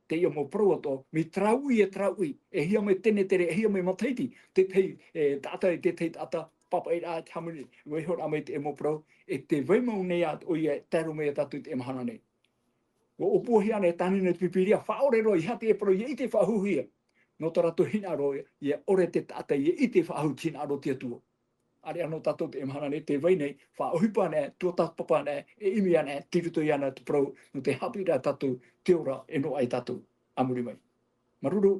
teie mau parau atoʻa, mea terā uʻi e terā uʻi, e hia mai tenetere, e hia mai matahiti, te tahi, e, taʻata, te tahi taʻata, pāpaʻiraʻa, te hāmani, ʻua ihoraʻa mai te mau parau, e tē vai mau nei ā ʻoia, tae roa mai ia tātou i teie mahana nei. ʻUa ʻōpuahia ānei e tānina te Pīpīria, faʻaʻore roa, ʻeiaha te parau, ʻia ʻite faʻahou hia. Nō tō rātou hinaʻaro, ʻia ʻore te taʻata, ʻia ʻite faʻahou te hinaʻaro o te Atua. ʻĀreʻa nō tātou i teie mahana nei, tē vai nei, faʻaʻohipa ānei, tuatāpapa ānei, e ʻimi ānei, tei roto iāna te parau, nō te haʻapiʻiraʻa tātou, te ora, e noaʻa ia tātou. A muri mai. Māuruuru.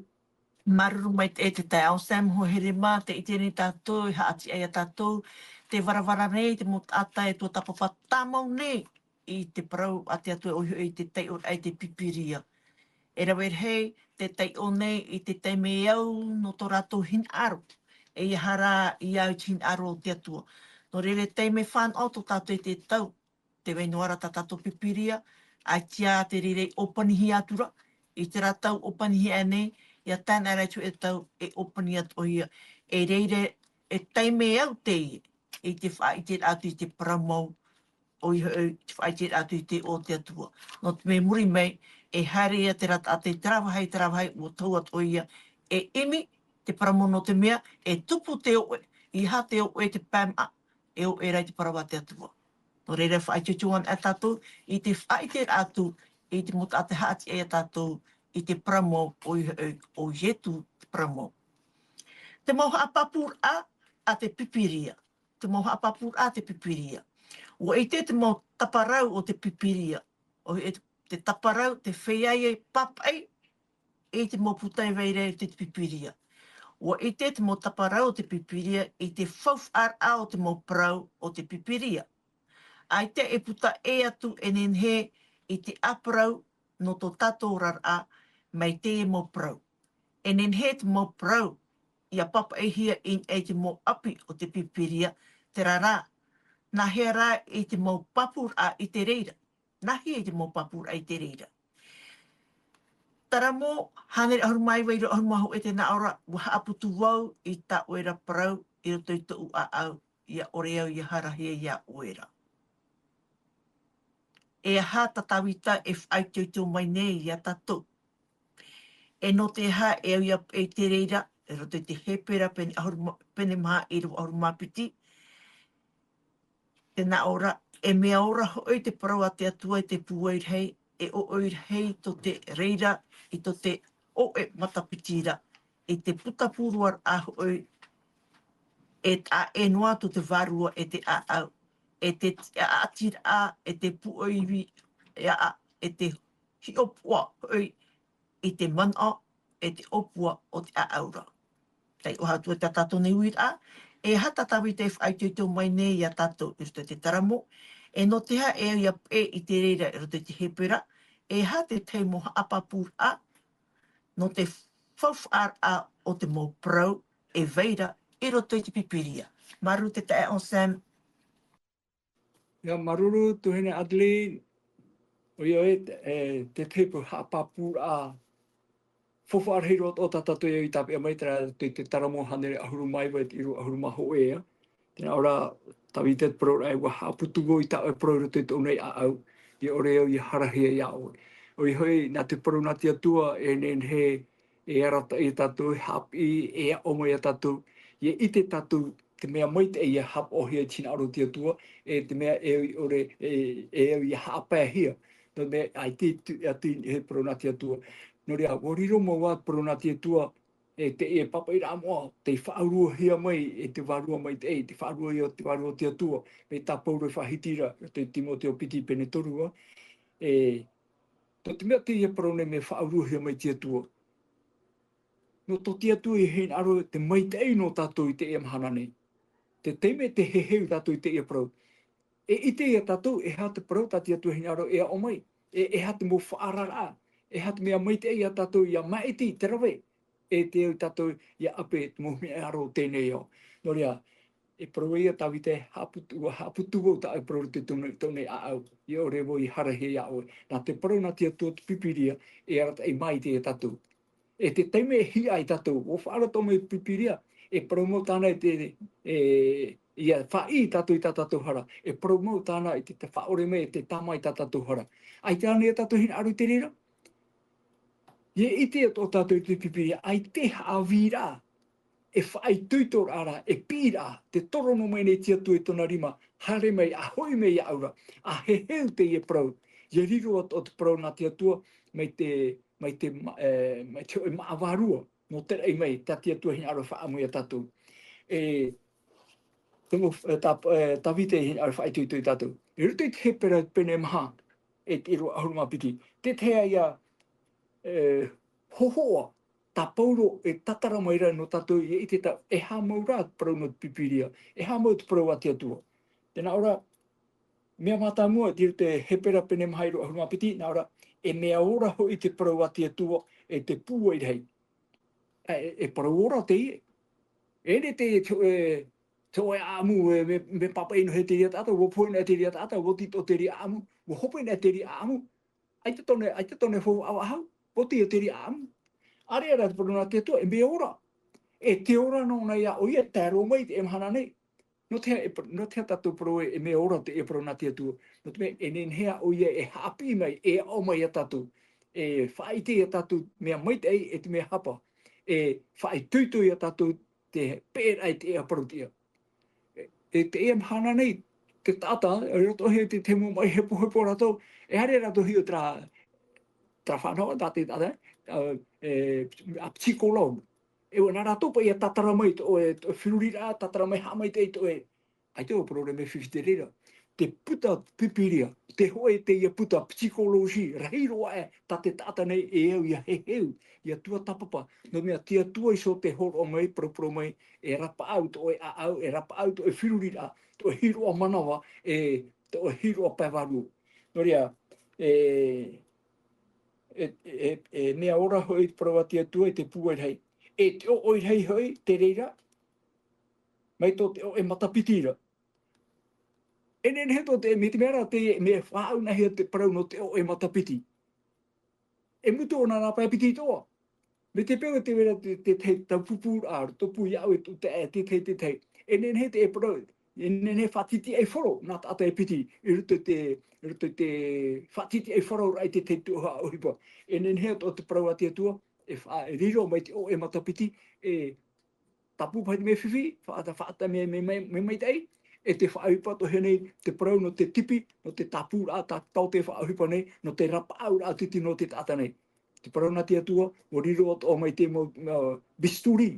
Māuruuru maitaʻi e te taeaʻe Sam, hoa here mā, tē ʻite nei tātou, e haʻatiʻa ia tātou, te varavara nei, te mau taʻata e tuatāpapa tāmau nei i te parau a te Atua, ʻoia hoʻi te taiʻoraʻa i te Pīpīria. E rave rahi te taiʻo nei i te taime au nō tō rātou hinaʻaro, ʻeiaha rā ia au i te hinaʻaro o te Atua. Nō reira, taime fānaʻo tō tātou i te tau, tē vai noa ra tā tātou Pīpīria, ʻaita te reira i ʻōpanihia atu ra, i terā tau ʻōpanihia nei, ʻia tae noa ra i te hōʻē tau e ʻōpani atoʻa hia. E reira, e taime au teie, i te faʻaʻiteraʻa atu i te parau mau, ʻoia hoʻi, te faʻaʻiteraʻa atu i te iʻoa o te Atua. Nō te mea i muri mai, e haere ia terā taʻata i terā vāhi, terā vāhi, ʻua tae atoʻa ia, e ʻimi te parau mau nō te mea, e tupu te oʻe, ʻeiaha te oʻe te pae maʻa, e oʻe ra i te parau a te Atua. Nō reira, faʻaitoito anaʻe tātou i te faʻaʻiteraʻa atu i te mau taʻata haʻatiʻa ia tātou i te parau mau, ʻoia hoʻi, ʻo Ietu te parau mau. Te mau haʻapāpūraʻa a te Pīpīria. Te mau haʻapāpūraʻa a te Pīpīria. ʻUa ʻite te mau taparau o te Pīpīria. ʻOia te, te taparau, te feiā e pāpaʻi, i te mau puta e vai ra i te Pīpīria. ʻUa ʻite te mau taparau o te Pīpīria i te faufaʻaraʻa o te mau parau o te Pīpīria. ʻAita e puta ʻē atu e nehenehe i te ʻāparau nō tō tātou oraraʻa mai teie mau parau. E nehenehe te mau parau ʻia pāpaʻihia i niʻa i te mau ʻapi o te Pīpīria, terā rā, nāhea rā i te mau pāpūraʻa i te reira. Nāhea i te mau pāpūraʻa i te reira. Taramo, hānere ʻahuru mā iva ʻīrava ʻahuru mā hōʻē, tē nā ʻō ra, ʻua haʻaputu vau i tā ʻoe ra parau i roto i tōʻu ʻāʻau, ʻia ʻore au ʻia harahia iā ʻoe ra. E aha tā Tāvita e faʻaitoito mai nei iā tātou? E nō te aha e au ʻia peʻe i te reira, i roto i te Hepera pene ʻahuru mā, pene maha ʻīrava ʻahuru mā piti, tē nā ʻō ra, e mea ora hoʻi te parau a te Atua i te pūai rahi, e ʻoʻoi rahi tō te reira, i tō te oʻe matapiti ra, i te puta pūruaraʻa hoʻi, e taʻa ʻē noa atu te vārua e te ʻāʻau, e te tiʻaʻatiraʻa, e te pūʻoiʻoiraʻa, e te hiʻopoʻa hoʻi i te manaʻo, e te ʻōpua o te ʻāʻau ra. Taiʻo atu ā tā tātou nei uiraʻa, e aha tā Tāvita e faʻaitoito mai nei iā tātou i roto i te Taramo, e nō te aha e au ʻia peʻe i te reira i roto i te Hepera, e aha te tahi mau haʻapāpūraʻa nō te faufaʻaraʻa o te mau parau e vai ra i roto i te Pīpīria. Māuruuru te taeaʻe Sam. Ia, māuruuru, tuahine Adeline, ʻoia hoʻi, e, te, te, te peu haʻapāpūraʻa faufaʻa rahi roa atoʻa tā tātou e tāpeʻa mai, terā te, te Taramo hānere ʻahuru mā iva e te ʻīrava ʻahuru mā hōʻē, ā. Tē nā ʻō ra, Tavita, te parauraʻa ē, ʻua haʻaputu vau i tā ʻoe parau i roto i tōʻu nei ʻāʻau, ʻia ʻore au ʻia harahia iā ʻoe. ʻOia hoʻi, nā te parau nā te Atua, e nehenehe e arataʻi ia tātou, e haʻapiʻi, e aʻo mai ia tātou, ʻia ʻite tātou te mea maitaʻi ʻia haʻapaʻohia i te hinaʻaro o te Atua, e te mea e au i ʻore, e, e au ʻia haʻapaehia. Nō te mea, ʻaita i tuʻu atu i niʻa i te parau nā te Atua. Nō reira, ʻua riro mau ā te parau nā te Atua, e te, e pāpaʻiraʻa moʻa, tei faʻauruahia mai e te Vārua Maitaʻi, tei faʻauruahia e te Vārua o te Atua, mai tā Pauro e faʻahiti ra, i te Timoteo piti pene toru, ā. E, nō te mea teie parau nei, mea faʻauruahia mai te Atua. Nō tō te Atua e hinaʻaro te maitaʻi nō tātou i teie mahana nei. Te taime tē heheu tātou i teie parau, e ʻite ia tātou, e aha te parau tā te Atua e hinaʻaro e aʻo mai, e, e aha te mau faʻaararaʻa, e aha te mea maitaʻi ia tātou ʻia māʻiti i te rave, e te au ia tātou ʻia ʻape i te mau hinaʻaro o teie nei ao. Nō reira, e parau ïa Tavita ē, haʻaputu, ʻua haʻaputu vau i tā ʻoe parau i roto i tōʻu nei, tōʻu nei ʻāʻau, ʻia ʻore vau ʻia harahia iā ʻoe. Nā te parau nā te Atua o te Pīpīria, e arataʻi māitaʻi ia tātou. E te taime e hiʻo ai tātou, ʻua faʻaara atoʻa mai te Pīpīria, e parau mau tāna i te, e, ʻia faʻaʻī tātou i tā tātou hara, e parau mau tāna i te, te faʻaʻore mai e te tāmā i tā tātou hara. ʻAita ānei ia tātou hinaʻaro i te reira? ʻIa ʻite atoʻa tātou i te Pīpīria, ʻaita e haʻavīraʻa, e faʻaitoitoraʻa ra, e piʻiraʻa, te toro noa mai nei te Atua i tōna rima, haere mai, ʻa hoʻi mai iāʻu ra, ʻa heheu teie parau, ʻia riro atoʻa te parau nā te Atua, mai te, mai te ma-, e, mai te hōʻē māʻa vārua, nō te raʻi mai, tā te Atua e hinaʻaro e faʻaʻamu ia tātou. E, te mau, e, tā, e, Tavita e hinaʻaro e faʻaitoito ia tātou. I roto i te Hepera pene maha, e te ʻīrava ʻahuru mā piti. Te tahi ïa, e, hōhoʻa, tā Pauro e tātara mai ra nō tātou ʻia ʻite tā, e aha mau rā te parau nō te Pīpīria, e aha mau te parau a te Atua. Tē nā ʻō ra, mea mātāmua, i te Hepera pene maha ʻīrava ʻahuru mā piti, nā ʻō ra, e mea ora hoʻi te parau a te Atua, e te pūai rahi. E, e, e parau ora teie. E ʻere te, te, e, te hōʻē ʻāʻamu, e, mea, mea pāpaʻi noa hia te reira taʻata, ʻua pohe noa te reira taʻata, ʻua tītau te reira ʻāʻamu, ʻua hope noa te reira ʻāʻamu, ʻaita tōna, ʻaita tōna e faufaʻa faʻahou, ʻua tītau te reira ʻāʻamu. ʻĀreʻa rā te parau nā te Atua, e mea ora. E te ora nōna iā ʻoia, e tae roa mai i teie mahana nei. Nō te aha, e par-, nō te aha tātou e parau ē, e mea ora te, e parau nā te Atua. Nō te mea, e nehenehe ā ʻoia e haʻapiʻi mai, e aʻo mai ia tātou. E faʻaʻite ia tātou, mea maitaʻi, e te mea hapa. E faʻaitoito ia tātou, te peʻeraʻa i te, e parau te ia. E, e teie mahana nei, te taʻata, e roto hia te, te mau maʻi hepohepo rātou, e haere rātou hiʻo terā, terā fānaʻo, tā te, tā te, ā, e, ā, psychologue. E ʻua nā rātou paʻi ʻia tātara mai tō ʻoe, tō ʻoe feruriraʻa, tātara mai haʻamaitaʻi tō ʻoe. ʻAita ʻoe parau ra mea fifi te reira. Te puta Pīpīria, te hōʻē teie puta psychologie, rahi roa aʻe, tā te taʻata nei e au ʻia heheu, ʻia tuatāpapa. Nō te mea te Atua iho tē hōroʻa mai, paraparau mai, e rapaʻau tō ʻoe ʻāʻau, e rapaʻau tō ʻoe feruriraʻa, tō ʻoe hīroʻa manava, e tō ʻoe hīroʻa pae vārua. Nō reira, e, e, e, e mea ora hoʻi te parau a te Atua i te pūai rahi. E te ʻoʻoi rahi hoʻi, te reira, mai tō te ʻoʻe matapiti ra. E nehenehe tō te, mai te mea rā te, mea faʻaʻaunahia te parau nō te ʻoʻe matapiti. E mutu ʻōna nā pae piti atoʻa. Mai te peu e te vera te, te, te taupupūraʻa, tōpū iāʻu e tō te, te, te, te, te. E nehenehe te e parau, e nehenehe faʻatitiʻaifaro nā taʻata e piti, i roto i te, i roto i te faʻatitiʻaifaroraʻa i te, te tuhaʻa ʻohipa. E nehenehe tō te parau a te Atua, e fa-, e riro mai te ʻoʻe matapiti, e tāpū paʻi te mea fifi, faʻata-, faʻata-, mea, mea, mea, mea maitaʻi, e tē faʻaʻohipa atoʻa hia nei te parau nō te tipi, nō te tāpūraʻa, tā, tā ʻoe e faʻaʻohipa nei, nō te rapaʻauraʻa titino o te taʻata nei. Te parau nā te Atua, ʻua riro atoʻa mai te mau, ā, bistouri,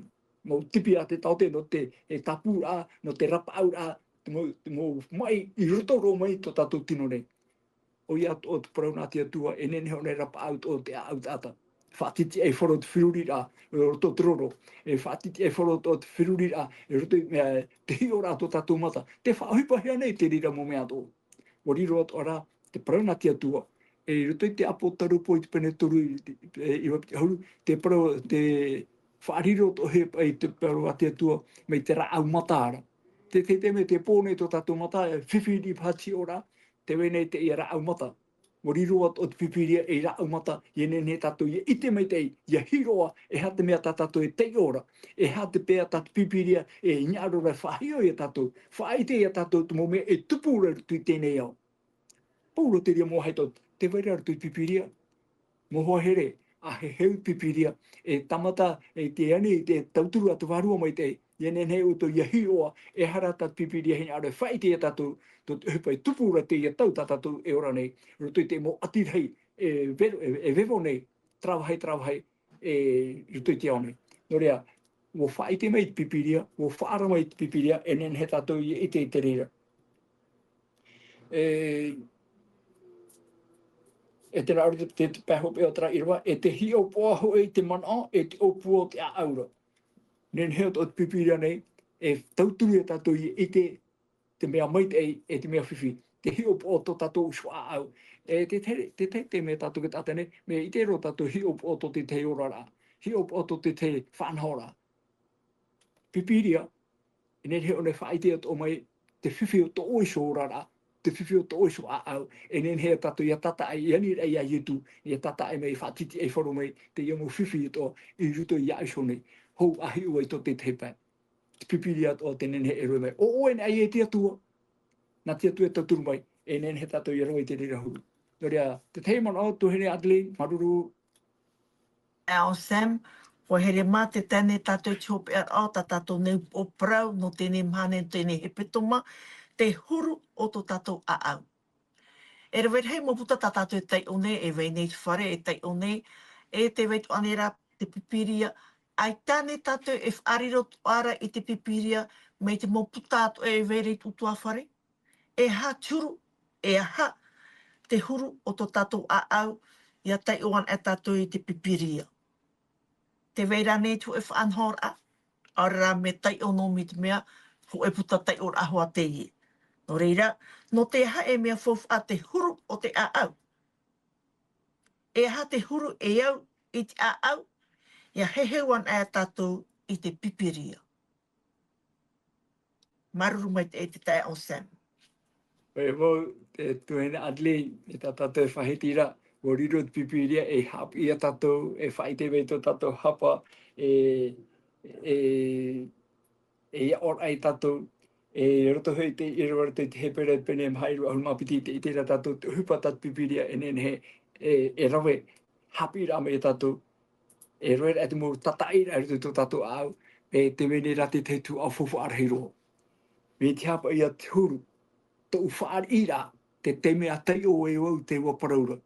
mau tipi a te taote, nō te, e tāpūraʻa, nō te rapaʻauraʻa, te mau, te mau maʻi i roto roa mai i tō tātou tino nei. ʻOia atoʻa te parau nā te Atua, e nehenehe ʻōna e rapaʻau atoʻa te ʻāʻau taʻata. Faʻatitiʻaifaro te feruriraʻa, i roto te roro. E faʻatitiʻaifaro atoʻa te feruriraʻa, i roto i, e, te hiʻoraʻa tō tātou mata. Tē faʻaʻohipahia nei te reira mau mea atoʻa. ʻUa riro atoʻa rā, te parau nā te Atua, i roto i te ʻĀpōtarupo i te pene toru, e, ʻīrava piti ʻahuru, te parau, te faʻariro atoʻa hia paʻi te parau a te Atua mai te rāʻau mata ra. Te, te, te mea te pō nei tō tātou mata, e fifi riʻi paha te hiʻoraʻa, tē vai nei teie rāʻau mata. ʻUa riro atoʻa te Pīpīria ei rāʻau mata, ʻia nehenehe tātou ʻia ʻite maitaʻi, ʻia hiʻo roa, e aha te mea tā tātou e taiʻo ra, e aha te pae tā te Pīpīria e hinaʻaro ra e faʻahiʻo ia tātou, faʻaʻite ia tātou te mau mea e tupu ra i roto i teie nei ao. Paulo te reira mau haʻapiʻiraʻa, tē vai ra i roto i te Pīpīria. Mau hoa here, ʻa heheu te Pīpīria, e tāmata, e tē ani, e tauturu atu vārua maitaʻi, ʻia nehenehe ʻoutou ʻia hiʻo ā, e aha rā tā te Pīpīria e hinaʻaro e faʻaʻite ia tātou, tō te ʻohipa e tupu ra i teie tau tā tātou e ora nei, i roto i te mau ʻati rahi, e vero, e, e vevo nei, taravahi, taravahi, e, i roto i te ao nei. Nō reira, ʻua faʻaʻite mai te Pīpīria, ʻua faʻaara mai te Pīpīria, e nehenehe tātou ʻia ʻite i te reira. E, e tē nā ʻō ra te, te, te pae hopeʻa o terā ʻīrava, e te hiʻopoʻa hoʻi i te manaʻo, e te ʻōpua o te ʻāʻau ra. Nehenehe atoʻa te Pīpīria nei, e tauturu ia tātou ʻia ʻite te mea maitaʻi, e te mea fifi, te hiʻopoʻa o tō tātou ʻōpua ʻāʻau. E te, te, te, te, te mea tātou e taʻata nei, mea ʻite roa tātou hiʻopoʻa o tō te tahi oraraʻa, hiʻopoʻa o tō te tahi faʻanahoraʻa. Pīpīria, e nehenehe ʻōna e faʻaʻite atoʻa mai, te fifi o tō ʻoe iho oraraʻa, te fifi o tō ʻoe iho ʻāʻau, e nehenehe tātou ʻia tātaʻi, ʻia ani ra ia Ietu, ʻia tātaʻi mai, faʻatītīʻaifaro mai, teie mau fifi atoʻa, i roto iāʻu iho nei, hou ʻa hiʻo ai tō te tahi pae. Te Pīpīria atoʻa tē nehenehe e rave mai. ʻO ʻoe nei ʻaita e te Atua. Nā te Atua e tauturu mai, e nehenehe tātou ʻia rave i te reira huru. Nō reira, te tahi manaʻo, tuahine Adeline, māuruuru. ʻĀ ʻo Sam, ʻua haere mā te taime tātou te hopeʻa ra, tā tātou nei upoʻo parau, nō teie mahana, nō teie hepetoma, te huru o tō tātou ʻāʻau. E rave rahi mau puta tā tātou e taiʻo nei, e vai nei te fare e taiʻo nei, e tē vai atoʻa nei rā te Pīpīria, ʻaita nei tātou e faʻariro atoʻa ra i te Pīpīria, mai te mau puta atoʻa e vai ra i te ʻutuāfare, e aha te huru, e aha te huru o tō tātou ʻāʻau, ʻia taiʻo anaʻe tātou i te Pīpīria. Tē vai ra nei te hōʻē faʻanahoraʻa, ʻaore rā mea taiʻo noa mai te mea, hōʻē puta taiʻoraʻa hoʻi teie. Nō reira, nō te aha e mea faufaʻa te huru o te ʻāʻau? E aha te huru e au i te ʻāʻau, ʻia heheu anaʻe tātou i te Pīpīria? Māuruuru maitaʻi te taeaʻe Sam. E mau, e tuahine Adeline, e tā tātou e faʻahiti ra, ʻua riro te Pīpīria e haʻapiʻi ia tātou, e faʻaʻite mai tō tātou hapa, e, e, e aʻoraʻa ia tātou, e roto hoʻi te, i roto i te Hepera pene maha ʻīrava ʻahuru mā piti, tē ʻite ra tātou te ʻohipa tā te Pīpīria e nehenehe, e, e rave, haʻapiʻiraʻa mai ia tātou, e rave ra te mau tātaʻiraʻa i roto i tō tātou ʻāʻau, e tē vai nei rā te tahi tuhaʻa faufaʻa rahi roa. Mai te hāpaʻo ia te huru, tōʻu fāriʻiraʻa, te taime e taiʻo ai vau i te parau ra.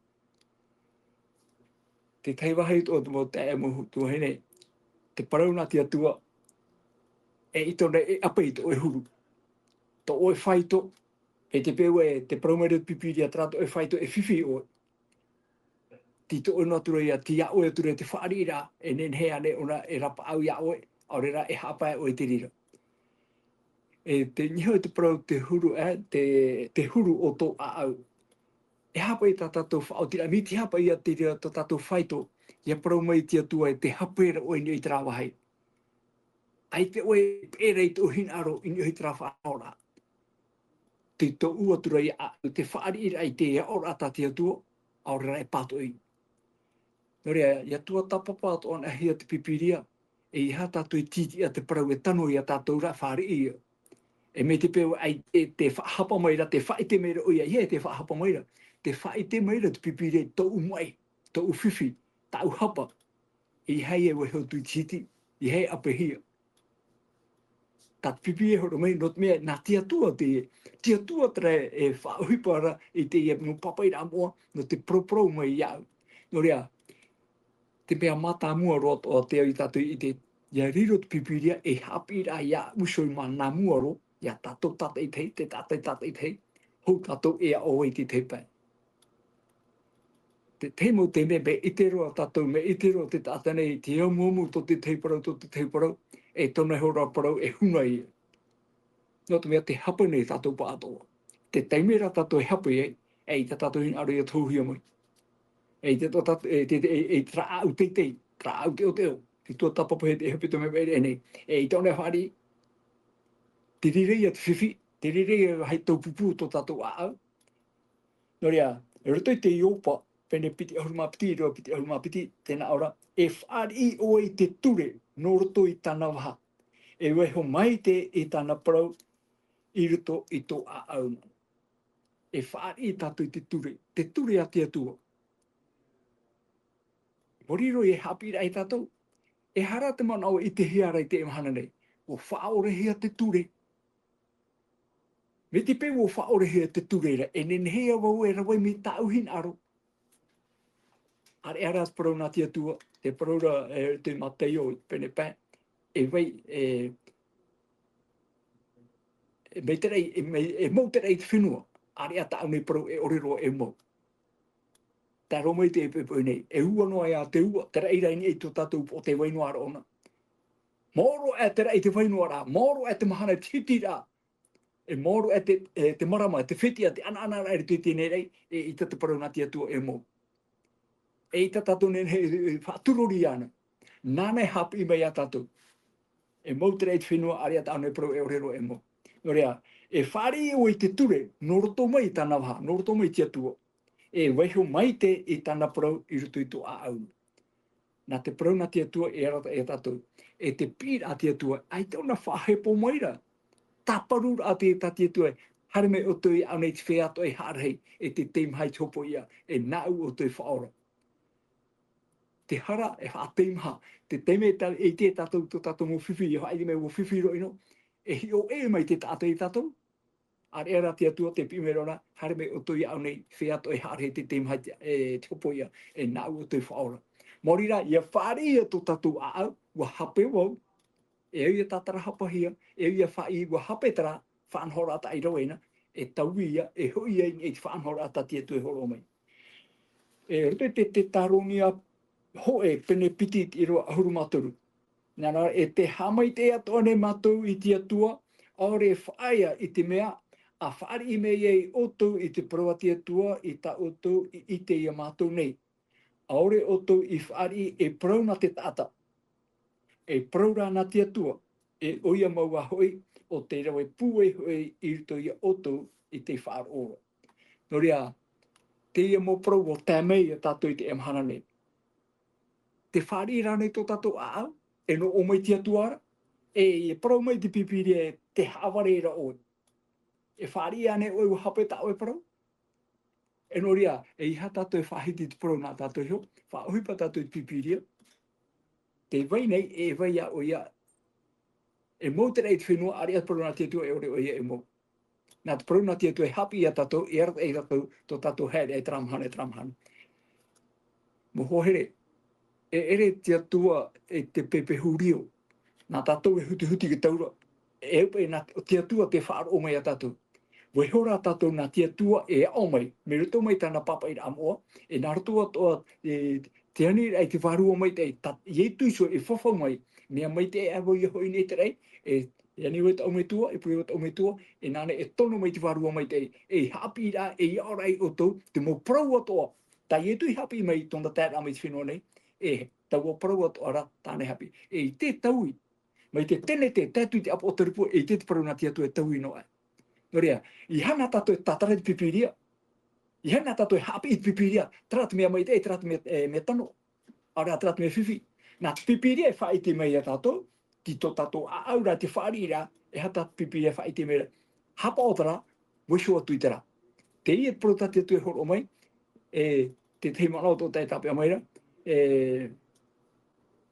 Te tahi vāhi atoʻa te mau taeaʻe mau tuahine, te parau nā te Atua, e ʻaita anaʻe e ʻape i tō ʻoe huru. Tō ʻoe faito, e te peu ē, tē parau mai ra te Pīpīria terā tō ʻoe faito e fifi ʻoe. Tei tō ʻoe noa atu ra ia, tei iā ʻoe atu ra te fāriʻiraʻa, e nehenehe ānei ʻōna e rapaʻau iā ʻoe, ʻaore rā e haʻapae ʻoe i te reira. E te niho te parau te huru, e, te, te huru o tō ʻāʻau. E haʻapae tā tātou faʻaotiraʻa, mai te haʻapaʻo ia te reira tō tātou faito, ʻia parau mai te Atua ē tē hape ra ʻoe i niʻa i terā vāhi. ʻAita ʻoe e peʻe ra i tō ʻoe hinaʻaro i niʻa i terā faʻanahoraʻa. Tei tōʻu atu ra ia ʻāʻau te fāriʻiraʻa i te aʻoraʻa tā te Atua, ʻaore rā e pātoʻi. Nō reira, ʻia tuatāpapa atoʻa anaʻe hia te Pīpīria, e ʻeiaha tātou e tītiʻa te parau e tano ia tātou ra fāriʻi ia. E mai te peu ē, e tē faʻahapa mai ra, tē faʻaʻite mai ra ʻoia, ʻeiaha e tē faʻahapa mai ra, tē faʻaʻite mai ra te Pīpīria i tōʻu maʻi, tōʻu fifi, tāʻu hapa. ʻEiaha ia e vaiiho atu i te hiti, ʻeiaha e ʻapehia. Tā te Pīpīria e hōroʻa mai, nō te mea, nā te Atua te, te Atua terā e faʻaʻohipa ra i teie mau pāpaʻiraʻa moʻa, nō te paraparau mai iāʻu. Nō reira, te mea mātāmua roa atoʻa te au ia tātou e ʻite, ʻia riro te Pīpīria ei haʻapiʻiraʻa iāʻu iho i mānāmua roa, ia tātou tātaʻitahi, te taʻata tātaʻitahi, hou tātou e aʻo ai i te tahi pae. Te tahi mau taime, mea ʻite roa tātou, mea ʻite roa te taʻata nei, te amuamu tō te tahi parau, tō te tahi parau, e tōna iho ra parau, e huna ia. Nō te mea tē hape nei tātou pāʻatoʻa. Te taime rā tātou e hape ai, e ʻaita tātou hinaʻaro ia tohuhia mai. E i te tō tātou, e te, e, e te rāʻau teitei, rāʻau teʻoteʻo, te tuatāpapahia te hepetoma e vaʻe nei. E i tōna fāriʻi, te reira ia te fifi, te reira ia hai taupupū tō tātou ʻāʻau. Nō reira, i roto i te Ioba, pene piti ʻahuru mā piti, ʻīrava piti ʻahuru mā piti, tē nā ʻō ra, e fāriʻi ʻoe i te ture, nō roto i tāna vaha. E vaiiho maite i tāna parau, i roto i tō ʻāʻau. E fāriʻi tātou i te ture, te ture a te Atua. ʻUa riro ia e haʻapiʻiraʻa ia tātou. E aha rā te manaʻo i ʻitehia ra i teie mahana nei? ʻUa faʻaʻorehia te ture. Mai te peu ʻua faʻaʻorehia te ture ra, e nehenehe ā vau e rave mai i tāʻu hinaʻaro. ʻĀreʻa rā te parau nā te Atua, te parau ra, e, te Mataio, pene pae, e vai, e, e mai te raʻi, e mai, e mau te raʻi i te fenua, ʻāreʻa tāʻu nei parau e ʻore roa e mau. Tae roa mai te poʻipoʻi nei, e ua noa ā te ua, te raʻi ra i niʻa i tō tātou upoʻo, te vai noa ra ʻōna. Maoro aʻe te raʻi i te vai noa ra, maoro aʻe te mahana i te hiti ra, e maoro aʻe te, e te marama, te fetiʻa, te ʻanaʻanaraʻa i roto i teie nei raʻi, e ʻaita te parau nā te Atua e mau. E ʻaita tātou nei, e, e, faʻaturori ana. Nāna e haʻapiʻi mai ia tātou. E mau te raʻi i te fenua, ʻāreʻa tāʻu nei parau e ʻore roa e mau. Nō reira, e fāriʻi ʻoe i te ture, nō roto mai i tāna vaha, nō roto mai i te Atua. E vaiiho maite i tāna parau i roto i tō ʻāʻau. Nā te parau nā te Atua e arataʻi ia tātou. E te piʻiraʻa a te Atua, ʻaita ʻōna faʻahepo mai ra. Tāparu ra te, tā te Atua, haere mai ʻoutou iāʻu nei i te feiā atoʻa e haʻarahi, e te teimaha i te hopoiʻa, e nāʻu ʻoutou e faʻaora. Te hara e faʻateimaha, te taime e ta-, e ʻite tātou, tō tātou mau fifi, e faʻaʻite mai ʻua fifi roa ʻino, e hiʻo ʻē mai te taʻata ia tātou, ʻāreʻa rā te Atua tē piʻi mai ra ʻōna, haere mai ʻoutou iāʻu nei, feiā atoʻa e haʻarahi, te teimaha i te, e, te hopoiʻa, e nāʻu ʻoutou e faʻaora. Maori rā, ʻia fāriʻi ia tō tātou ʻāʻau, ʻua hape vau, e au ia tātarahapahia, e au ia fāriʻi, ʻua hape terā faʻanahoraʻa taʻa ʻīrava ʻē na, e taui ia, e hoʻi ia i niʻa i te faʻanahoraʻa tā te Atua e hōroʻa mai. E roto i te, Teuteronome hōʻē, pene piti, ʻīrava ʻahuru mā toru. Nā reira, e tē haʻamaitaʻi atoʻa nei mātou i te Atua, ʻaore e faʻaea i te mea, ʻa fāriʻi mai ai ʻoutou i te parau a te Atua, i tā ʻoutou i ʻite ia mātou nei. ʻAore ʻoutou i fāriʻi e parau nā te taʻata. E parau rā nā te Atua, e ʻoia mau ā hoʻi, ʻo tei rave pūai hoʻi i roto ia ʻoutou i te faʻaroʻo ra. Nō reira, teie mau parau ʻua tae mai ia tātou i teie mahana nei. Tē fāriʻi ra ānei tō tātou ʻāʻau, e nō ʻō mai te Atua ra, e, e parau mai te Pīpīria ē, tē haʻavare ra ʻoe. E fāriʻi ānei ʻoe ʻua hape tā ʻoe parau? E nō reira, ʻeiaha tātou e faʻahiti i te parau nā tātou iho, faʻaʻohipa tātou i te Pīpīria. Tē vai nei, e vai ā ʻoia, e mau te raʻi i te fenua, ʻāreʻa te parau nā te Atua e ʻore ʻoia e mau. Nā te parau nā te Atua e haʻapiʻi ia tātou, e arataʻi ia tātou, tō tātou haere i terā mahana, i terā mahana. Mau hoa here, e ʻere te Atua e te pepe hūrio. Nā tātou e hutihuti i te taura. E au paʻi nā te Atua tē faʻaroʻo mai ia tātou. Vaiiho rā tātou nā te Atua e aʻo mai, mai roto mai tāna pāpaʻiraʻa moʻa, e nā roto atoʻa, e, te aniraʻa i te Vārua Maitaʻi, tā Ietu Iso e fafau mai, mea maitaʻi ā vau ʻia hoʻi i niʻa i te raʻi, e, e ani vau i tāʻu Metua, e pure vau i tāʻu Metua, e nāna e tono mai te Vārua Maitaʻi, e haʻapiʻiraʻa, e aʻoraʻa ia ʻoutou, te mau parau atoʻa, tā Ietu i haʻapiʻi mai i tōna taeraʻa mai i te fenua nei, e taua parau atoʻa rā tāna e haʻapiʻi. E i te taui, mai te Tenete, tae atu i te Apoʻataripua, e i te, te parau nā te Atua e taui noa aʻe. Nō reira, ʻeiaha tātou e tātara i te Pīpīria, ʻeiaha tātou e haʻapiʻi i te Pīpīria, terā te mea maitaʻi, terā te mea, e, mea tano, ʻaore rā terā te mea fifi. Nā te Pīpīria e faʻaʻite mai ia tātou, tei tō tātou ʻāʻau ra, te fāriʻi ra, ʻeiaha tā te Pīpīria e faʻaʻite mai ra. Haʻapaʻo terā, vaiiho atu i terā. Teie te parau tā te Atua e hōroʻa mai, e, te tahi manaʻo tō tātou e tāpeʻa mai ra, e,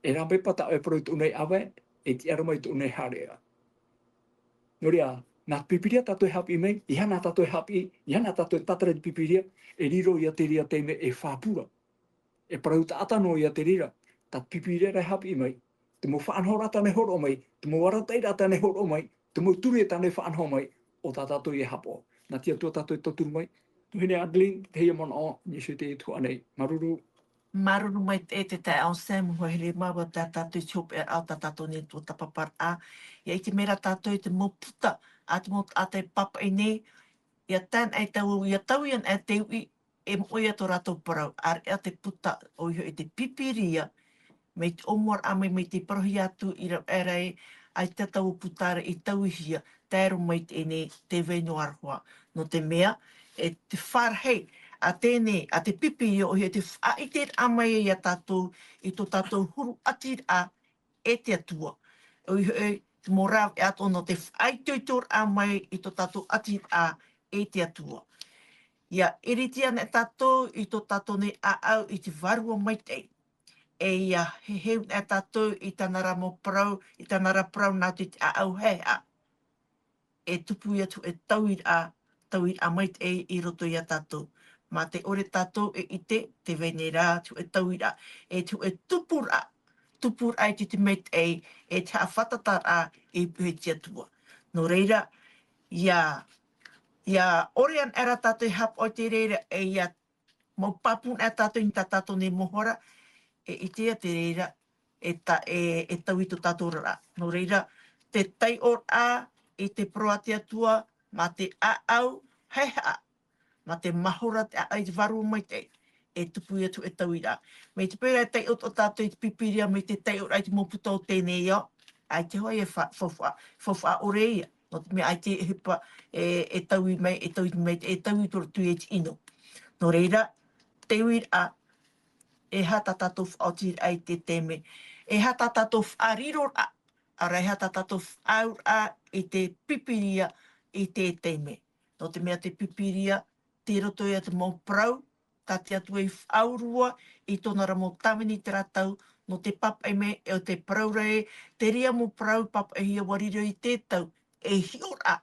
e rāveʻa paʻi tā ʻoe parau i tōʻu nei ʻāvae, e tiʻa ra mai i tōʻu nei haʻareʻa. Nō reira, nā te Pīpīria tātou e haʻapiʻi mai, ʻeiaha tātou e haʻapiʻi, ʻeiaha tātou e tātara i te Pīpīria, e riro ia te reira taime e faʻapura. E parau taʻata noa ia te reira, tā te Pīpīria rā e haʻapiʻi mai, te mau faʻanahoraʻa tāna e hōroʻa mai, te mau arataʻiraʻa tāna e hōroʻa mai, te mau ture tāna e faʻanaho mai, ʻo tā tātou ia haʻapaʻo. Nā te Atua tātou e tauturu mai. Tuahine Adeline, teie manaʻo, nā Ietu i tuhaʻa nei. Māuruuru. Māuruuru maitaʻi te taeaʻe Anselme, hoa here māua tā tātou i te hopeʻa o tā tātou nei tuatāpaparaʻa. ʻIa ʻite mai ra tātou i te mau puta a te mau taʻata e pāpaʻi nei, ʻia tae ana e tau, ʻia taui ana e te uʻi, e moʻe ia tō rātou parau, ʻāreʻa te puta, ʻoia hoʻi te Pīpīria, mai te ʻōmuaraʻa mai, mai te parauhia atu i rave aʻera ē, ʻaita taua puta ra i tauihia, tae roa mai teie nei, te vai noa aroha. Nō te mea, e te fārahi, a teie nei, a te Pīpīria, ʻoia hoʻi te faʻaʻiteraʻa mai ia tātou, i tō tātou huru ʻatiraʻa, e te Atua. ʻOia hoʻi, te mau rāveʻa atoʻa nō te faʻaitoitoraʻa mai i tō tātou ʻatiraʻa, e te Atua. ʻIa ʻiriti ana tātou i tō tātou nei ʻāʻau i te Vārua Maitaʻi. E ʻia heheu ana tātou i tāna ra mau parau, i tāna ra parau nā te ʻāʻau haehaʻa. E tupu ia te hōʻē tauiraʻa, tauiraʻa maitaʻi i roto ia tātou. Mā te ʻore tātou e ʻite, tē vai nei rā te hōʻē tauiraʻa, e te hōʻē tupuraʻa, tupuraʻa i te, te maitaʻi, e te haʻafātataraʻa i te Atua. Nō reira, ʻia, ʻia ʻore ana ra tātou e haʻapaʻo i te reira, e ʻia mau pāpū ana tātou i tā tātou nei mau hora, e ʻite ia te reira, e ta-, e, e taui tō tātou oraraʻa. Nō reira, te taiʻoraʻa i te parau a te Atua, mā te ʻāʻau haehaʻa, mā te mahora te ʻāʻau i te Vārua Maitaʻi, e tupu ia te hōʻē tauiraʻa. Mai te peu ra e taiʻo atoʻa tātou i te Pīpīria, mai te taiʻoraʻa i te mau puta o teie nei ao, ʻaita hoʻi e fa-, faufaʻa, faufaʻa ʻore ia. Nō te mea ʻaita e ʻohipa, e, e taui mai, e taui mai, e taui i roto i te ʻino. Nō reira, te uiraʻa, e aha tā tātou faʻaotiraʻa i te taime, e aha tā tātou faʻariroraʻa, ʻaore rā e aha tā tātou faʻaauraʻa i te Pīpīria i te taime. Nō te mea te Pīpīria, tei roto ia te mau parau, tā te Atua i faʻaurua i tōna ra mau tāvini i terā tau, nō te pāpaʻi mai e o te parau ra ē, te reira mau parau pāpaʻihia ʻua riro i te tau, e hiʻoraʻa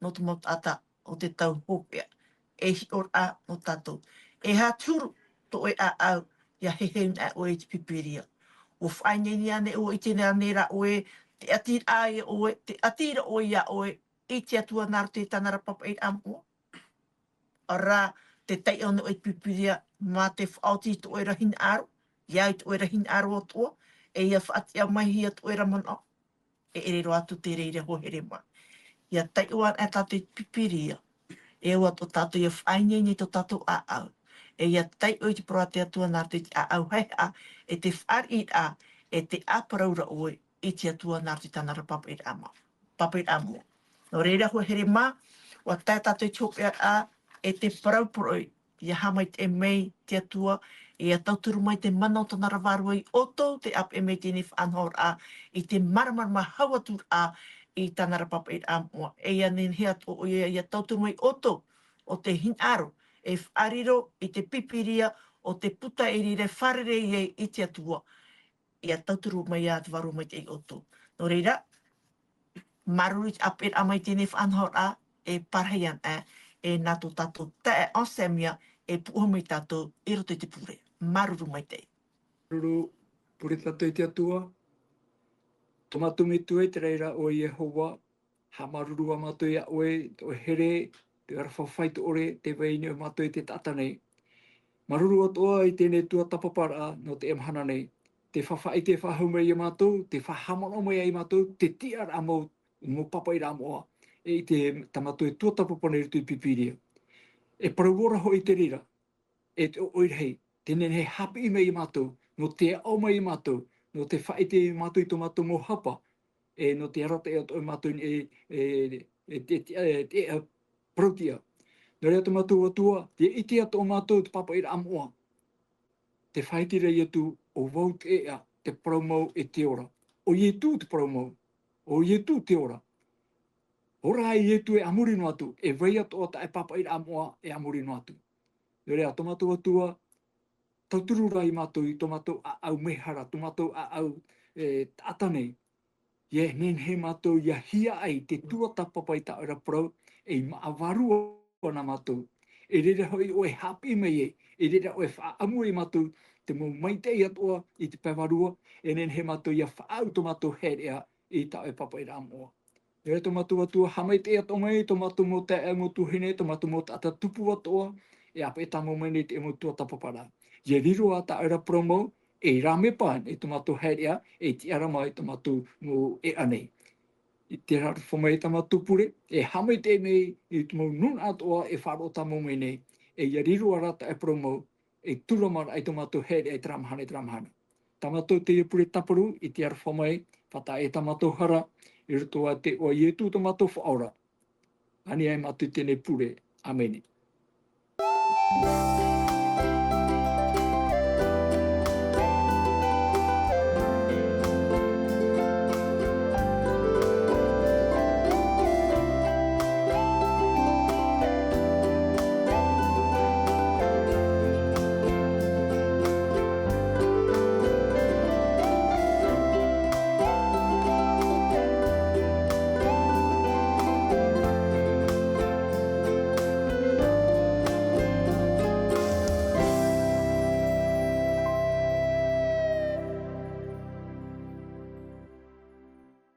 nō te mau taʻata o te tau hopeʻa, e hiʻoraʻa nō tātou. E aha te huru tō ʻoe ʻāʻau, ʻia heheu ana ʻoe i te Pīpīria. ʻUa faʻaineine ānei ʻoe, ʻite ānei rā ʻoe, te ʻati ra ʻoe, te ʻati ra ʻoe ia ʻoe, i te Atua nā roto i tāna ra pāpaʻiraʻa moʻa. ʻAore rā, te taiʻo nei ʻoe i te Pīpīria, mā te faʻaoti i tō ʻoe ra hinaʻaro, ʻia au i tō ʻoe ra hinaʻaro atoʻa, e ʻia faʻatiʻa mai hia tō ʻoe ra manaʻo, e ʻere roa atu te reira e hoa here mā. ʻIa taiʻo ana tātou i te Pīpīria, e au atoʻa tātou ʻia faʻaineine i tō tātou ʻāʻau, e ʻia taiʻo i te parau a te Atua nā roto i te ʻāʻau haehaʻa, e te fāriʻiraʻa, e te ʻāparau ra ʻoe, i te Atua nā roto i tāna ra pāpaʻiraʻa moʻa, pāpaʻiraʻa moʻa. Nō reira, hoa here mā, ʻua tae tātou i te hopeʻaraʻa, e te parau poroʻi, ʻia haʻamaitaʻi mai te Atua, ʻia tauturu mai te mana o tāna ra vārua ia ʻoutou, tē ʻāpeʻe mai i teie faʻanahoraʻa, i te māramarama hau atu ra, i tāna ra pāpaʻiraʻa moʻa, e ʻia nehenehe atoʻa ʻoia, ʻia tauturu mai ʻoutou, ʻo tē hinaʻaro, e faʻariro i te Pīpīria, ʻo te puta i reira e fārerei ai i te Atua, ʻia tauturu mai ia te Vārua Maitaʻi ia ʻoutou. Nō reira, māuruuru i te ʻāpeʻeraʻa mai i teie faʻanahoraʻa, e parahi ana, e nā tō tātou taeaʻe Anselme ia, e puʻoha mai tātou i roto i te pure. Māuruuru maitaʻi. Māuruuru, pure tātou i te Atua. Tō mātou Metua i te raʻi ra ʻo Iehova, haʻamāuruuru ā mātou ia ʻoe, tō ʻoe here, te aroha faufaʻa i tō ʻore, tē vai nei ʻo mātou i te taʻata nei. Māuruuru atoʻa i teie tuatāpaparaʻa nō teie mahana nei. Tē faʻaʻite faʻahou mai ia mātou, tē faʻahaʻamanaʻo mai ia mātou, te tiʻaraʻa mau, mau pāpaʻiraʻa moʻa, e i te, tā mātou e tuatāpapa nei i roto i te Pīpīria. E parau ora hoʻi te reira, e te ʻoʻoʻi rahi, tē nehenehe e haʻapiʻi mai ia mātou, nō te aʻo mai ia mātou, nō te faʻaʻite ia mātou i tō mātou mau hapa, e nō te arataʻi atoʻa ia mātou e, e, e, te, te, e, te, e, parauʻtiʻa. Nō reira tō mātou Atua, ʻia ʻite atoʻa mātou te pāpaʻiraʻa moʻa. Te faʻaʻite ra Ietu, ʻo vau te ʻēʻa, te parau mau e te ora. ʻO Ietu te parau mau, ʻo Ietu te ora. Ora ai Ietu e a muri noa atu, e vai atoʻa taʻe pāpaʻiraʻa moʻa e a muri noa atu. Nō reira, tō mātou Atua, tauturu ra ia mātou i tō mātou ʻāʻau mehara, tō mātou ʻāʻau, e, taʻata nei. ʻIa nehenehe mātou ʻia hiaʻai te tuatāpapa i tā ʻoe ra parau, e i maʻa vārua na mātou. E reira hoʻi ʻoe e haʻapiʻi mai ai, e reira ʻoe e faʻaʻamu ai ia mātou, te mau maitaʻi atoʻa i te pae vārua, e nehenehe mātou ʻia faʻaau tō mātou haereʻa i tā ʻoe pāpaʻiraʻa moʻa. Nō reira tō mātou Atua, haʻamaitaʻi atoʻa mai tō mātou mau taeaʻe, mau tuahine, tō mātou mau taʻata tupu atoʻa, e ʻāpeʻe tāmau mai nei i te mau tuatāpaparaʻa. ʻIa riro ā tā ʻoe ra parau mau, e rāmepa i tō mātou haereʻa, e tiʻarama i tō mātou mau ʻēʻa nei. I te aroha mai tā mātou pure, e haʻamaitaʻi mai i te mau nūnaʻa atoʻa e faʻaroʻo tāmau mai nei, e ia riro ra taʻe parau mau, e tūrama ra i tō mātou haere i terā mahana, i terā mahana. Tā mātou teie pure tāparu i te aroha mai, faʻatae tā mātou hara, i roto i te iʻoa o Ietu tō mātou Faʻaora. Ani ai mātou teie pure. ʻĀmene.